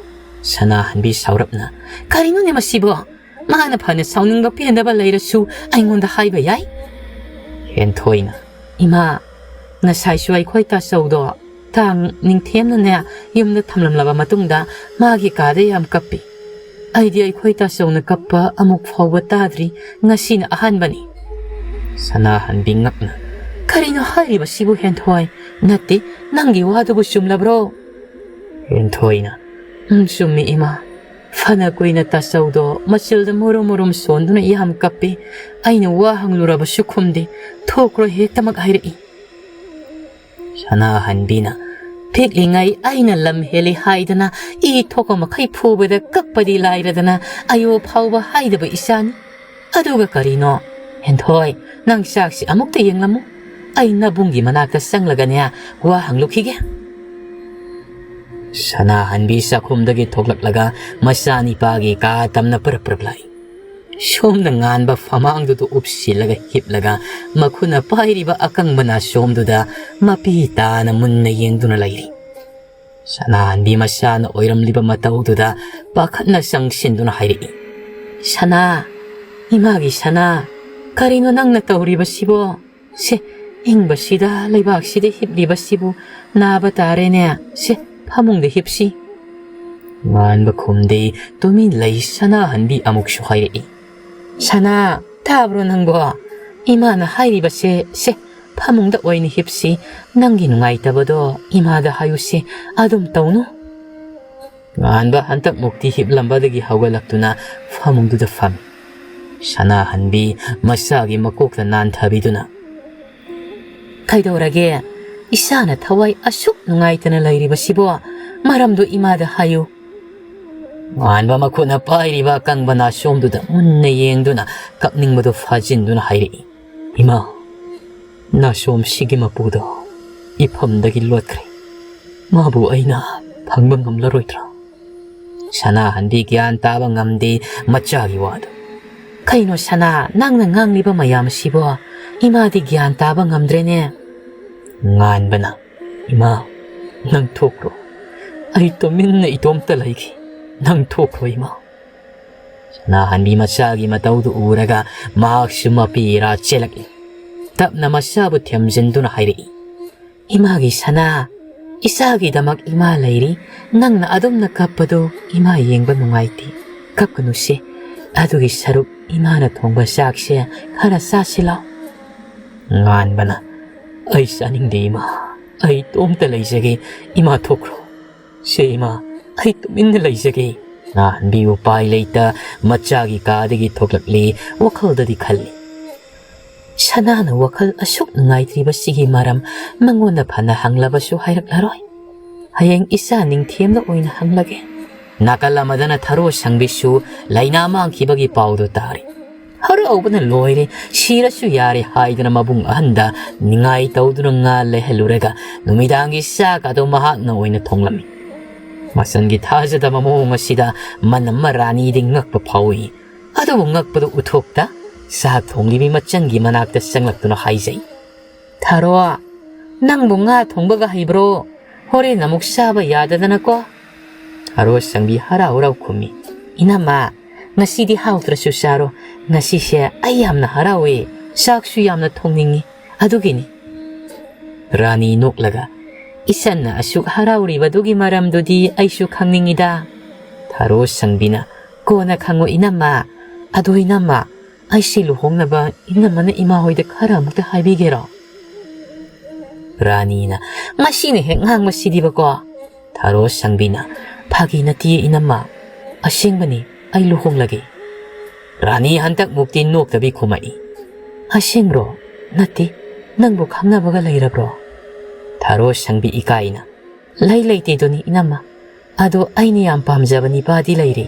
ꯁꯅꯥꯍꯟꯕꯤ ꯁꯥꯎꯔꯞꯅ, "ꯀꯔꯤꯅꯣꯅꯦ ꯃꯁꯤꯕꯣ? ꯃꯥꯅ ꯐꯅ ꯁꯥꯎꯅꯤꯡꯕ ꯄꯦꯟꯗꯕ ꯂꯩꯔꯁꯨ ꯑꯩꯉꯣꯟꯗ ꯍꯥꯏꯕ ꯌꯥꯏ꯫" ꯍꯦꯟꯊꯣꯏꯅ, "ꯏꯃꯥ, ꯉꯁꯥꯏꯁꯨ ꯑꯩꯈꯣꯏ ꯇꯥꯆꯧꯗꯣ ꯇꯥꯡ ꯅꯤꯡꯊꯦꯝꯅꯅꯦ ꯌꯨꯝꯗ ꯊꯝꯂꯝꯂꯕ ꯃꯇꯨꯡꯗ ꯃꯥꯒꯤ ꯀꯥꯗ ꯌꯥꯝ ꯀꯞꯄꯤ꯫ ꯑꯩꯗꯤ ꯑꯩꯈꯣꯏ ꯇꯥꯆꯧꯅ ꯀꯞꯄ ꯑꯃꯨꯛ ꯐꯥꯎꯕ ꯇꯥꯗ꯭ꯔꯤ, ꯉꯁꯤꯅ ꯑꯍꯥꯟꯕꯅꯤ꯫" ꯁꯅꯥꯍꯟꯕꯤ ꯉꯛꯅ, "ꯀꯔꯤꯅꯣ ꯍꯥꯏꯔꯤꯕꯁꯤꯕꯨ ꯍꯦꯟꯊꯣꯏ? ꯅꯠꯇꯦ, ꯅꯪꯒꯤ ꯋꯥꯗꯨꯕꯨ ꯆꯨꯝꯂꯕ꯭ꯔꯣ?" ꯍꯦꯟꯊꯣꯏꯅ, "ꯎꯝ, ꯆꯨꯝꯃꯤ ꯏꯃꯥ꯫ ꯐꯅ ꯀꯨꯏꯅ ꯇꯥꯆꯧꯗꯣ ꯃꯆꯤꯜꯗ ꯃꯨꯔꯨꯝ ꯃꯨꯔꯨꯝ ꯁꯣꯟꯗꯨꯅ ꯌꯥꯝ ꯀꯞꯄꯤ꯫ ꯑꯩꯅ ꯋꯥ ꯍꯪꯂꯨꯔꯕꯁꯨ ꯈꯨꯝꯗꯦ꯫ ꯊꯣꯛꯈ꯭ꯔꯣ ꯍꯦꯛꯇꯃꯛ ꯍꯥꯏꯔꯛꯏ꯫" ꯁꯅꯥꯍꯟꯕꯤꯅ, "ꯄꯤꯛꯂꯤꯉꯩ ꯑꯩꯅ ꯂꯝ ꯍꯦꯜꯂꯤ ꯍꯥꯏꯗꯅ ꯏ ꯊꯣꯛꯄ ꯃꯈꯩ ꯐꯨꯕꯗ ꯀꯞꯄꯗꯤ ꯂꯥꯏꯔꯗꯅ ꯑꯌꯣ ꯐꯥꯎꯕ ꯍꯥꯏꯗꯕ ꯏꯆꯥꯅꯤ꯫ ꯑꯗꯨꯒ ꯀꯔꯤꯅꯣ? ꯍꯦꯟꯊꯣꯏ, ꯅꯪ ꯆꯥꯛꯁꯤ ꯑꯃꯨꯛꯇ ꯌꯦꯡꯂꯝꯃꯨ꯫ ꯑꯩ ꯅꯕꯨꯡꯒꯤ ꯃꯅꯥꯛꯇ ꯆꯪꯂꯒꯅꯦ, ꯋꯥ ꯍꯪꯂꯨꯈꯤꯒꯦ꯫ ꯁꯅꯥꯍꯟꯕꯤ ꯆꯥꯛꯈꯨꯝꯗꯒꯤ ꯊꯣꯛꯂꯛꯂꯒ ꯃꯆꯥꯅꯤꯄꯥꯒꯤ ꯀꯥ ꯇꯝꯅ ꯄꯔꯞ ꯄꯔꯞ ꯂꯥꯛꯏ꯫ ꯁꯣꯝꯗ ꯉꯥꯟꯕ ꯐꯃꯥꯡꯗꯨꯗ ꯎꯞꯁꯤꯜꯂꯒ ꯍꯤꯞꯂꯒ ꯃꯈꯨꯠꯅ ꯄꯥꯏꯔꯤꯕ ꯑꯀꯪꯕ ꯅꯥꯁꯣꯝꯗꯨꯗ ꯃꯄꯤ ꯇꯥꯅ ꯃꯨꯟꯅ ꯌꯦꯡꯗꯨꯅ ꯂꯩꯔꯤ꯫ ꯁꯅꯥꯍꯟꯕꯤ ꯃꯆꯥꯅ ꯑꯣꯏꯔꯝꯂꯤꯕ ꯃꯇꯧꯗꯨꯗ ꯄꯥꯈꯠꯅ ꯆꯪꯁꯤꯟꯗꯨꯅ ꯍꯥꯏꯔꯛꯏ, "ꯁꯅꯥ, ꯏꯃꯥꯒꯤ ꯁꯅꯥ, ꯀꯔꯤꯅꯣ ꯅꯪꯅ ꯇꯧꯔꯤꯕꯁꯤꯕꯣ? ꯁꯦ, ꯏꯪꯕꯁꯤꯗ ꯂꯩꯕꯥꯛꯁꯤꯗ ꯍꯤꯞꯂꯤꯕꯁꯤꯕꯨ ꯅꯥꯕ ꯇꯥꯔꯦꯅꯦ꯫ ꯁꯦ, ꯐꯃꯨꯡꯗ ꯍꯤꯞꯁꯤ꯫" ꯉꯥꯟꯕ ꯈꯨꯝꯗꯦ, ꯇꯨꯃꯤꯟ ꯂꯩ꯫ ꯁꯅꯥꯍꯟꯕꯤ ꯑꯃꯨꯛꯁꯨ ꯍꯥꯏꯔꯛꯏ, "ꯁꯅꯥ, ꯇꯥꯕ꯭ꯔꯣ ꯅꯪꯕꯣ? ꯏꯃꯥꯅ ꯍꯥꯏꯔꯤꯕꯁꯦ, ꯁꯦ, ꯐꯃꯨꯡꯗ ꯑꯣꯏꯅ ꯍꯤꯞꯁꯤ꯫ ꯅꯪꯒꯤ ꯅꯨꯡꯉꯥꯏꯇꯕꯗꯣ ꯏꯃꯥꯗ ꯍꯥꯏꯌꯨꯁꯦ, ꯑꯗꯨꯝ ꯇꯧꯅꯨ꯫" ꯉꯥꯟꯕ ꯍꯟꯇꯛ ꯃꯨꯛꯇꯤ ꯍꯤꯞꯂꯝꯕꯗꯒꯤ ꯍꯧꯒꯠꯂꯛꯇꯨꯅ ꯐꯃꯨꯡꯗꯨꯗ ꯐꯝꯃꯤ꯫ ꯁꯅꯥꯍꯟꯕꯤ ꯃꯆꯥꯒꯤ ꯃꯀꯣꯛꯇ ꯅꯥꯟꯊꯕꯤꯗꯨꯅ, "ꯀꯩꯗꯧꯔꯒꯦ? ꯏꯆꯥꯅ ꯊꯋꯥꯏ ꯑꯁꯨꯛ ꯅꯨꯡꯉꯥꯏꯇꯅ ꯂꯩꯔꯤꯕꯁꯤꯕꯣ? ꯃꯔꯝꯗꯨ ꯏꯃꯥꯗ ꯍꯥꯏꯌꯨ꯫" ꯉꯥꯟꯕ ꯃꯈꯨꯠꯅ ꯄꯥꯏꯔꯤꯕ ꯑꯀꯪꯕ ꯅꯥꯁꯣꯝꯗꯨꯗ ꯃꯨꯟꯅ ꯌꯦꯡꯗꯨꯅ ꯀꯞꯅꯤꯡꯕꯗꯨ ꯐꯥꯖꯤꯟꯗꯨꯅ ꯍꯥꯏꯔꯛꯏ, "ꯏꯃꯥ, ꯅꯥꯁꯣꯝꯁꯤꯒꯤ ꯃꯄꯨꯗꯣ ꯏꯐꯝꯗꯒꯤ ꯂꯣꯠꯈ꯭ꯔꯦ꯫ ꯃꯥꯕꯨ ꯑꯩꯅ ꯐꯪꯕ ꯉꯝꯂꯔꯣꯏꯗ꯭ꯔꯥ?" ꯁꯅꯥꯍꯟꯕꯤ ꯒ꯭ꯌꯥꯟ ꯇꯥꯕ ꯉꯝꯗꯦ ꯃꯆꯥꯒꯤ ꯋꯥꯗꯨ꯫ "ꯀꯩꯅꯣ ꯁꯅꯥ, ꯅꯪꯅ ꯉꯥꯡꯂꯤꯕ ꯃꯌꯥꯝ ꯑꯁꯤꯕꯣ? ꯏꯃꯥꯗꯤ ꯒ꯭ꯌꯥꯟ ꯇꯥꯕ ꯉꯝꯗ꯭ꯔꯦꯅꯦ꯫" ꯉꯥꯟꯕꯅ, "ꯏꯃꯥ, ꯅꯪ ꯊꯣꯛꯈ꯭ꯔꯣ꯫ ꯑꯩ ꯇꯨꯃꯤꯟꯅ ꯏꯇꯣꯝꯇ ꯂꯩꯒꯦ꯫ ꯅꯪ ꯊꯣꯛꯈ꯭ꯔꯣ ꯏꯃꯥ꯫" ꯁꯅꯥꯍꯟꯕꯤ ꯃꯆꯥꯒꯤ ꯃꯇꯧꯗꯨ ꯎꯔꯒ ꯃꯍꯥꯛꯁꯨ ꯃꯄꯤ ꯏꯔꯥ ꯆꯦꯜꯂꯛꯏ꯫ ꯇꯞꯅ ꯃꯆꯥꯕꯨ ꯊꯦꯝꯖꯤꯟꯗꯨꯅ ꯍꯥꯏꯔꯛꯏ, "ꯏꯃꯥꯒꯤ ꯁꯅꯥ, ꯏꯆꯥꯒꯤꯗꯃꯛ ꯏꯃꯥ ꯂꯩꯔꯤ꯫ ꯅꯪꯅ ꯑꯗꯨꯝꯅ ꯀꯞꯄꯗꯨ ꯏꯃꯥ ꯌꯦꯡꯕ ꯅꯨꯡꯉꯥꯏꯇꯦ꯫ ꯀꯞꯀꯅꯨꯁꯦ꯫ ꯑꯗꯨꯒꯤ ꯁꯔꯨꯛ ꯏꯃꯥꯅ ꯊꯣꯡꯕ ꯆꯥꯛꯁꯦ ꯈꯔ ꯆꯥꯁꯤ ꯂꯥꯎ꯫" ꯉꯥꯟꯕꯅ, "ꯑꯩ ꯆꯥꯅꯤꯡꯗꯦ ꯏꯃꯥ꯫ ꯑꯩ ꯏꯇꯣꯝꯇ ꯂꯩꯖꯒꯦ꯫ ꯏꯃꯥ ꯊꯣꯛꯈ꯭ꯔꯣ꯫ ꯁꯦ ꯏꯃꯥ, ꯑꯩ ꯇꯨꯃꯤꯟꯅ ꯂꯩꯖꯒꯦ꯫" ꯁꯅꯥꯍꯟꯕꯤ ꯎꯄꯥꯏ ꯂꯩꯇ ꯃꯆꯥꯒꯤ ꯀꯥꯗꯒꯤ ꯊꯣꯛꯂꯛꯂꯤ꯫ ꯋꯥꯈꯜꯗꯗꯤ ꯈꯜꯂꯤ, "ꯁꯅꯥꯅ ꯋꯥꯈꯜ ꯑꯁꯨꯛ ꯅꯨꯡꯉꯥꯏꯇ꯭ꯔꯤꯕꯁꯤꯒꯤ ꯃꯔꯝ ꯃꯉꯣꯟꯗ ꯐꯅ ꯍꯪꯂꯕꯁꯨ ꯍꯥꯏꯔꯛꯂꯔꯣꯏ꯫ ꯍꯌꯦꯡ ꯏꯆꯥ ꯅꯤꯡꯊꯦꯝꯗ ꯑꯣꯏꯅ ꯍꯪꯂꯒꯦ꯫" ꯅꯥꯀꯜ ꯑꯃꯗꯅ ꯊꯔꯣ ꯁꯪꯕꯤꯁꯨ ꯂꯥꯏꯅꯥ ꯃꯥꯡꯈꯤꯕꯒꯤ ꯄꯥꯎꯗꯨ ꯇꯥꯔꯤ꯫ ꯍꯔꯥꯎꯕꯅ ꯂꯣꯏꯔꯦ, ꯁꯤꯔꯁꯨ ꯌꯥꯔꯦ ꯍꯥꯏꯗꯨꯅ ꯃꯕꯨꯡ ꯑꯍꯟꯗ ꯅꯤꯡꯉꯥꯏ ꯇꯧꯗꯨꯅ ꯉꯥ ꯂꯩꯍꯜꯂꯨꯔꯒ ꯅꯨꯃꯤꯗꯥꯡꯒꯤ ꯆꯥꯛ ꯑꯗꯨ ꯃꯍꯥꯛꯅ ꯑꯣꯏꯅ ꯊꯣꯡꯂꯝꯃꯤ꯫ ꯃꯆꯟꯒꯤ ꯊꯥꯖꯗꯕ ꯃꯑꯣꯡ ꯑꯁꯤꯗ ꯃꯅꯝꯃ ꯔꯥꯅꯤꯗꯤ ꯉꯛꯄ ꯐꯥꯎꯏ꯫ ꯑꯗꯨꯕꯨ ꯉꯛꯄꯗꯨ ꯎꯊꯣꯛꯇ ꯆꯥꯛ ꯊꯣꯡꯂꯤꯕꯤ ꯃꯆꯟꯒꯤ ꯃꯅꯥꯛꯇ ꯆꯪꯂꯛꯇꯨꯅ ꯍꯥꯏꯖꯩ, "ꯊꯥꯔꯣ, ꯅꯪꯕꯨ ꯉꯥ ꯊꯣꯡꯕꯒ ꯍꯩꯕ꯭ꯔꯣ? ꯍꯣꯔꯦꯟ ꯑꯃꯨꯛ ꯆꯥꯕ ꯌꯥꯗꯗꯅꯀꯣ?" ꯊꯥꯔꯣ ꯁꯪꯕꯤ ꯍꯔꯥꯎ ꯍꯔꯥꯎ ꯈꯨꯝꯃꯤ, "ꯏꯅꯝꯃ, ꯉꯁꯤꯗꯤ ꯍꯥꯎꯇ꯭ꯔꯁꯨ ꯆꯥꯔꯣ꯫ ꯉꯁꯤꯁꯦ ꯑꯩ ꯌꯥꯝꯅ ꯍꯔꯥꯎꯋꯦ꯫ ꯆꯥꯛꯁꯨ ꯌꯥꯝꯅ ꯊꯣꯡꯅꯤꯡꯉꯤ꯫ ꯑꯗꯨꯒꯤꯅꯤ꯫" ꯔꯥꯅꯤ ꯅꯣꯛꯂꯒ, "ꯏꯆꯟꯅ ꯑꯁꯨꯛ ꯍꯔꯥꯎꯔꯤꯕꯗꯨꯒꯤ ꯃꯔꯝꯗꯨꯗꯤ ꯑꯩꯁꯨ ꯈꯪꯅꯤꯡꯉꯤꯗ꯫" ꯊꯥꯔꯣ ꯁꯪꯕꯤꯅ, "ꯀꯣꯟꯅ ꯈꯪꯉꯣ ꯏꯅꯝꯃ꯫ ꯑꯗꯣ ꯏꯅꯝꯃ, ꯑꯩꯁꯤ ꯂꯨꯍꯣꯡꯅꯕ ꯏꯅꯝꯃꯅ ꯏꯃꯥ ꯍꯣꯏꯗ ꯈꯔ ꯑꯃꯨꯛꯇ ꯍꯥꯏꯕꯤꯒꯦꯔꯣ?" ꯔꯥꯅꯤꯅ, "ꯃꯁꯤꯅ ꯍꯦꯛ ꯉꯥꯡꯕꯁꯤꯗꯤꯕꯀꯣ꯫" ꯊꯥꯔꯣ ꯁꯪꯕꯤꯅ, "ꯐꯥꯒꯤ ꯅꯠꯇꯤꯌꯦ ꯏꯅꯝꯃ, ꯑꯁꯦꯡꯕꯅꯤ, ꯑꯩ ꯂꯨꯍꯣꯡꯂꯒꯦ꯫" ꯔꯥꯅꯤ ꯍꯟꯗꯛ ꯃꯨꯛꯇꯤ ꯅꯣꯛꯇꯕꯤ ꯈꯨꯝꯃꯛꯏ, "ꯑꯁꯦꯡꯕ꯭ꯔꯣ? ꯅꯠꯇꯦ, ꯅꯪꯕꯨ ꯈꯪꯅꯕꯒ ꯂꯩꯔꯕ꯭ꯔꯣ?" ꯊꯥꯔꯣ ꯁꯪꯕꯤ ꯏꯀꯥꯏꯅ, "ꯂꯩ ꯂꯩꯇꯦꯗꯨꯅꯤ ꯏꯅꯝꯃ, ꯑꯗꯣ ꯑꯩꯅ ꯌꯥꯝ ꯄꯥꯝꯖꯕ ꯅꯤꯄꯥꯗꯤ ꯂꯩꯔꯦ꯫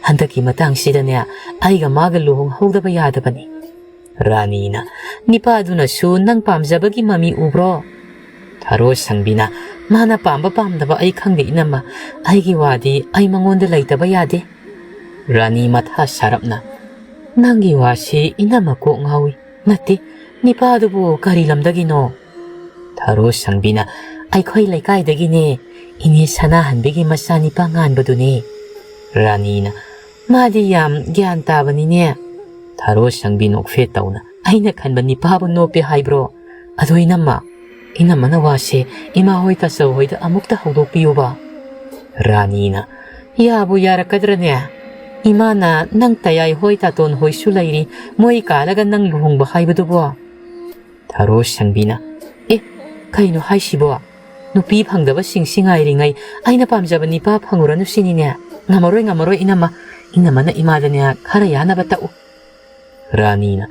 ꯍꯟꯗꯛꯀꯤ ꯃꯇꯥꯡꯁꯤꯗꯅꯦ ꯑꯩꯒ ꯃꯥꯒ ꯂꯨꯍꯣꯡꯍꯧꯗꯕ ꯌꯥꯗꯕꯅꯤ꯫" ꯔꯥꯅꯤꯅ, "ꯅꯤꯄꯥꯗꯨꯅꯁꯨ ꯅꯪ ꯄꯥꯝꯖꯕꯒꯤ ꯃꯃꯤ ꯎꯕ꯭ꯔꯣ?" ꯊꯥꯔꯣ ꯁꯪꯕꯤꯅ, "ꯃꯥꯅ ꯄꯥꯝꯕ ꯄꯥꯝꯗꯕ ꯑꯩ ꯈꯪꯗꯦ ꯏꯅꯝꯃ, ꯑꯩꯒꯤ ꯋꯥꯗꯤ ꯑꯩ ꯃꯉꯣꯟꯗ ꯂꯩꯇꯕ ꯌꯥꯗꯦ꯫" ꯔꯥꯅꯤ ꯃꯊꯥ ꯁꯥꯔꯞꯅ, "ꯅꯪꯒꯤ ꯋꯥꯁꯤ ꯏꯅꯝꯃ ꯀꯣꯛ ꯉꯥꯎꯏ꯫ ꯅꯠꯇꯦ, ꯅꯤꯄꯥꯗꯨꯕꯨ ꯀꯔꯤ ꯂꯝꯗꯒꯤꯅꯣ?" ꯊꯥꯔꯣ ꯁꯪꯕꯤꯅ, "ꯑꯩꯈꯣꯏ ꯂꯩꯀꯥꯏꯗꯒꯤꯅꯦ, ꯏꯅꯦ ꯁꯅꯥꯍꯟꯕꯤꯒꯤ ꯃꯆꯥꯅꯤꯄꯥ ꯉꯥꯟꯕꯗꯨꯅꯦ꯫" ꯔꯥꯅꯤꯅ, "ꯃꯥꯗꯤ ꯌꯥꯝ ꯒ꯭ꯌꯥꯟ ꯇꯥꯕꯅꯤꯅꯦ꯫" ꯊꯥꯔꯣ ꯁꯪꯕꯤ ꯅꯣꯛꯐꯦꯠ ꯇꯧꯅ, "ꯑꯩꯅ ꯈꯟꯕ ꯅꯤꯄꯥꯕꯨ ꯅꯣꯞꯄꯦ ꯍꯥꯏꯕ꯭ꯔꯣ? ꯑꯗꯣ ꯏꯅꯝꯃ, ꯏꯅꯝꯃꯅ ꯋꯥꯁꯦ ꯏꯃꯥ ꯍꯣꯏ ꯇꯥꯆꯧ ꯍꯣꯏꯗ ꯑꯃꯨꯛꯇ ꯍꯧꯗꯣꯛꯄꯤꯌꯨꯕ꯫" ꯔꯥꯅꯤꯅ, "ꯌꯥꯕꯨ ꯌꯥꯔꯛꯀꯗ꯭ꯔꯅꯦ? ꯏꯃꯥꯅ ꯅꯪ ꯇꯌꯥꯏ ꯍꯣꯏ ꯇꯥꯇꯣꯟ ꯍꯣꯏꯁꯨ ꯂꯩꯔꯤ, ꯃꯣꯏ ꯀꯥꯜꯂꯒ ꯅꯪ ꯂꯨꯍꯣꯡꯕ ꯍꯥꯏꯕꯗꯨꯕꯣ?" ꯊꯥꯔꯣ ꯁꯪꯕꯤꯅ, "ꯑꯦ, ꯀꯩꯅꯣ ꯍꯥꯏꯁꯤꯕꯣ? ꯅꯨꯄꯤ ꯐꯪꯗꯕꯁꯤꯡꯁꯤ ꯉꯥꯏꯔꯤꯉꯩ ꯑꯩꯅ ꯄꯥꯝꯖꯕ ꯅꯤꯄꯥ ꯐꯪꯉꯨꯔꯅꯨ ꯁꯤꯅꯤꯅꯦ꯫ ꯉꯝꯃꯔꯣꯏ, ꯉꯝꯃꯔꯣꯏ ꯏꯅꯝꯃ꯫ ꯏꯅꯝꯃꯅ ꯏꯃꯥꯗꯅꯦ ꯈꯔ ꯌꯥꯅꯕ ꯇꯛꯎ꯫" ꯔꯥꯅꯤꯅ,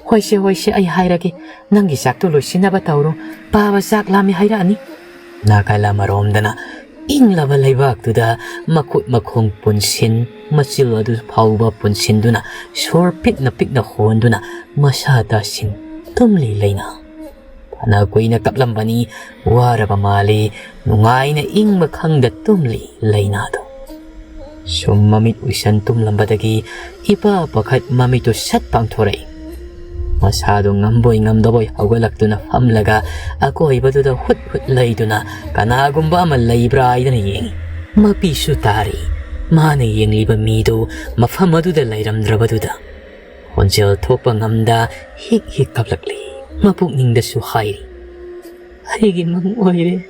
"ꯍꯣꯏꯁꯦ, ꯍꯣꯏꯁꯦ, ꯑꯩ ꯍꯥꯏꯔꯒꯦ꯫ ꯅꯪꯒꯤ ꯆꯥꯛꯇꯣ ꯂꯣꯏꯁꯤꯟꯅꯕ ꯇꯧꯔꯣ꯫ ꯄꯥꯕ ꯆꯥꯛ ꯂꯥꯝꯃꯦ ꯍꯥꯏꯔꯛꯑꯅꯤ꯫" ꯅꯥꯀꯜ ꯑꯃꯔꯣꯝꯗꯅ, ꯏꯪꯂꯕ ꯂꯩꯕꯥꯛꯇꯨꯗ ꯃꯈꯨꯠ ꯃꯈꯣꯡ ꯄꯨꯟꯁꯤꯟ, ꯃꯆꯤꯜ ꯑꯗꯨ ꯐꯥꯎꯕ ꯄꯨꯟꯁꯤꯟꯗꯨꯅ, ꯁꯣꯔ ꯄꯤꯛꯅ ꯄꯤꯛꯅ ꯍꯣꯟꯗꯨꯅ ꯃꯁꯥ ꯇꯥꯁꯤꯟ ꯇꯨꯝꯂꯤ ꯂꯩꯅꯥ꯫ ꯐꯅ ꯀꯨꯏꯅ ꯀꯞꯂꯝꯕꯅꯤ, ꯋꯥꯔꯕ ꯃꯥꯜꯂꯤ, ꯅꯨꯡꯉꯥꯏꯅ ꯏꯪꯕ ꯈꯪꯗ ꯇꯨꯝꯂꯤ ꯂꯩꯅꯥꯗꯣ꯫ ꯁꯨꯝ ꯃꯃꯤꯠ ꯎꯏꯁꯟ ꯇꯨꯝꯂꯝꯕꯗꯒꯤ ꯏꯄꯥ ꯄꯥꯈꯠ ꯃꯃꯤꯠꯇꯨ ꯁꯠ ꯄꯥꯡꯊꯣꯔꯛꯏ꯫ ꯃꯁꯥꯗꯨ ꯉꯝꯕꯣꯏ ꯉꯝꯗꯕꯣꯏ ꯍꯧꯒꯠꯂꯛꯇꯨꯅ ꯐꯝꯂꯒ ꯑꯀꯣꯏꯕꯗꯨꯗ ꯍꯨꯠ ꯍꯨꯠ ꯂꯩꯗꯨꯅ ꯀꯅꯥꯒꯨꯝꯕ ꯑꯃ ꯂꯩꯕ꯭ꯔꯥ ꯍꯥꯏꯗꯅ ꯌꯦꯡꯏ꯫ ꯃꯄꯤꯁꯨ ꯇꯥꯔꯤ꯫ ꯃꯥꯅ ꯌꯦꯡꯂꯤꯕ ꯃꯤꯗꯨ ꯃꯐꯝ ꯑꯗꯨꯗ ꯂꯩꯔꯝꯗ꯭ꯔꯕꯗꯨꯗ ꯈꯣꯟꯖꯦꯜ ꯊꯣꯛꯄ ꯉꯝꯗ ꯍꯤꯛ ꯍꯤꯛ ꯀꯞꯂꯛꯂꯤ꯫ ꯃꯄꯨꯛꯅꯤꯡꯗꯁꯨ ꯍꯥꯏꯔꯤ, "ꯑꯩꯒꯤ ꯃꯪ ꯑꯣꯏꯔꯦ꯫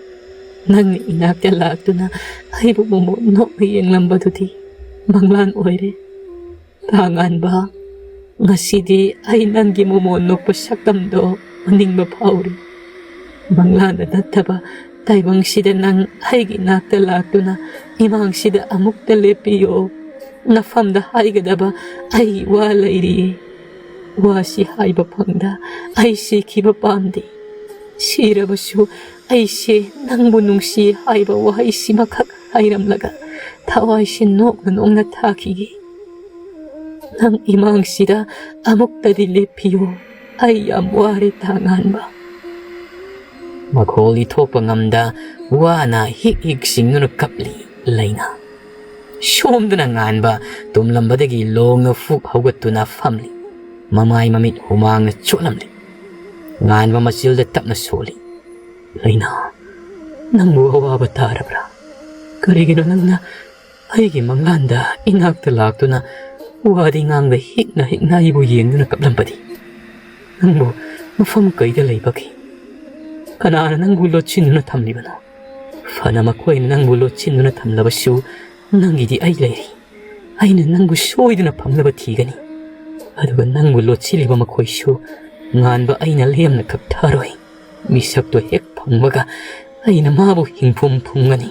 ꯅꯪꯅ ꯏꯅꯥꯛꯇ ꯂꯥꯛꯇꯨꯅ ꯑꯩꯕꯨ ꯃꯣꯃꯣꯟ ꯅꯣꯛꯅ ꯌꯦꯡꯂꯝꯕꯗꯨꯗꯤ ꯃꯪꯂꯥꯟ ꯑꯣꯏꯔꯦ꯫ ꯇꯥꯉꯥꯟꯕ, ꯉꯁꯤꯗꯤ ꯑꯩ ꯅꯪꯒꯤ ꯃꯣꯃꯣꯟ ꯅꯣꯛꯄ ꯁꯛꯇꯝꯗꯣ ꯎꯅꯤꯡꯕ ꯐꯥꯎꯔꯤ꯫ ꯃꯪꯂꯥꯟꯗ ꯅꯠꯇꯕ ꯇꯥꯏꯕꯪꯁꯤꯗ ꯅꯪ ꯑꯩꯒꯤ ꯅꯥꯛꯇ ꯂꯥꯛꯇꯨꯅ ꯏꯃꯥꯡꯁꯤꯗ ꯑꯃꯨꯛꯇ ꯂꯦꯞꯄꯤꯌꯣ꯫ ꯅꯐꯝꯗ ꯍꯥꯏꯒꯗꯕ ꯑꯩꯒꯤ ꯋꯥ ꯂꯩꯔꯤꯌꯦ꯫ ꯋꯥꯁꯤ ꯍꯥꯏꯕ ꯐꯪꯗ ꯑꯩ ꯁꯤꯈꯤꯕ ꯄꯥꯝꯗꯦ꯫ ꯁꯤꯔꯕꯁꯨ ꯑꯩꯁꯦ ꯅꯪꯕꯨ ꯅꯨꯡꯁꯤ ꯍꯥꯏꯕ ꯋꯥꯍꯩꯁꯤꯃꯈꯛ ꯍꯥꯏꯔꯝꯂꯒ ꯊꯋꯥꯏꯁꯦ ꯅꯣꯛꯅ ꯅꯣꯛꯅ ꯊꯥꯈꯤꯒꯦ꯫ ꯅꯪ ꯏꯃꯥꯡꯁꯤꯗ ꯑꯃꯨꯛꯇꯗꯤ ꯂꯦꯞꯄꯤꯌꯨ꯫ ꯑꯩ ꯌꯥꯝ ꯋꯥꯔꯦ ꯇꯥꯉꯥꯟꯕ꯫" ꯃꯈꯣꯜꯗꯤ ꯊꯣꯛꯄ ꯉꯝꯗ ꯋꯥꯅ ꯍꯤꯛ ꯍꯤꯛ ꯁꯤꯡꯗꯨꯅ ꯀꯞꯂꯤ ꯂꯩꯅꯥ꯫ ꯁꯣꯝꯗꯅ ꯉꯥꯟꯕ ꯇꯨꯝꯂꯝꯕꯗꯒꯤ ꯂꯣꯡꯅ ꯐꯨꯛ ꯍꯧꯒꯠꯇꯨꯅ ꯐꯝꯂꯤ꯫ ꯃꯃꯥꯏ ꯃꯃꯤꯠ ꯍꯨꯃꯥꯡꯅ ꯆꯣꯠꯂꯝꯂꯤ꯫ ꯉꯥꯟꯕ ꯃꯆꯤꯜꯗ ꯇꯞꯅ ꯁꯣꯜꯂꯤ꯫ "ꯂꯩꯅꯥ, ꯅꯪꯕꯨ ꯑꯋꯥꯕ ꯇꯥꯔꯕ꯭ꯔꯥ? ꯀꯔꯤꯒꯤꯅꯣ ꯅꯪꯅ ꯑꯩꯒꯤ ꯃꯪꯂꯥꯟꯗ ꯏꯅꯥꯛꯇ ꯂꯥꯛꯇꯨꯅ ꯋꯥꯗꯤ ꯉꯥꯡꯗ ꯍꯤꯛꯅ ꯍꯤꯛꯅ ꯑꯩꯕꯨ ꯌꯦꯡꯗꯨꯅ ꯀꯞꯂꯝꯕꯗꯤ? ꯅꯪꯕꯨ ꯃꯐꯝ ꯀꯩꯗ ꯂꯩꯕꯒꯦ? ꯀꯅꯥꯅ ꯅꯪꯕꯨ ꯂꯣꯠꯁꯤꯟꯗꯨꯅ ꯊꯝꯂꯤꯕꯅꯣ? ꯐꯅ ꯃꯈꯣꯏꯅ ꯅꯪꯕꯨ ꯂꯣꯠꯁꯤꯟꯗꯨꯅ ꯊꯝꯂꯕꯁꯨ ꯅꯪꯒꯤꯗꯤ ꯑꯩ ꯂꯩꯔꯤ꯫ ꯑꯩꯅ ꯅꯪꯕꯨ ꯁꯣꯏꯗꯅ ꯐꯪꯅꯕ ꯊꯤꯒꯅꯤ꯫ ꯑꯗꯨꯒ ꯅꯪꯕꯨ ꯂꯣꯠꯁꯤꯜꯂꯤꯕ ꯃꯈꯣꯏꯁꯨ ꯉꯥꯟꯕ ꯑꯩꯅ ꯂꯦꯝꯅ ꯀꯛꯊꯔꯣꯏ꯫ ꯃꯤꯁꯛꯇꯨ ꯍꯦꯛ ꯐꯪꯕꯒ ꯑꯩꯅ ꯃꯥꯕꯨ ꯍꯤꯡꯐꯝ ꯐꯨꯝꯒꯅꯤ꯫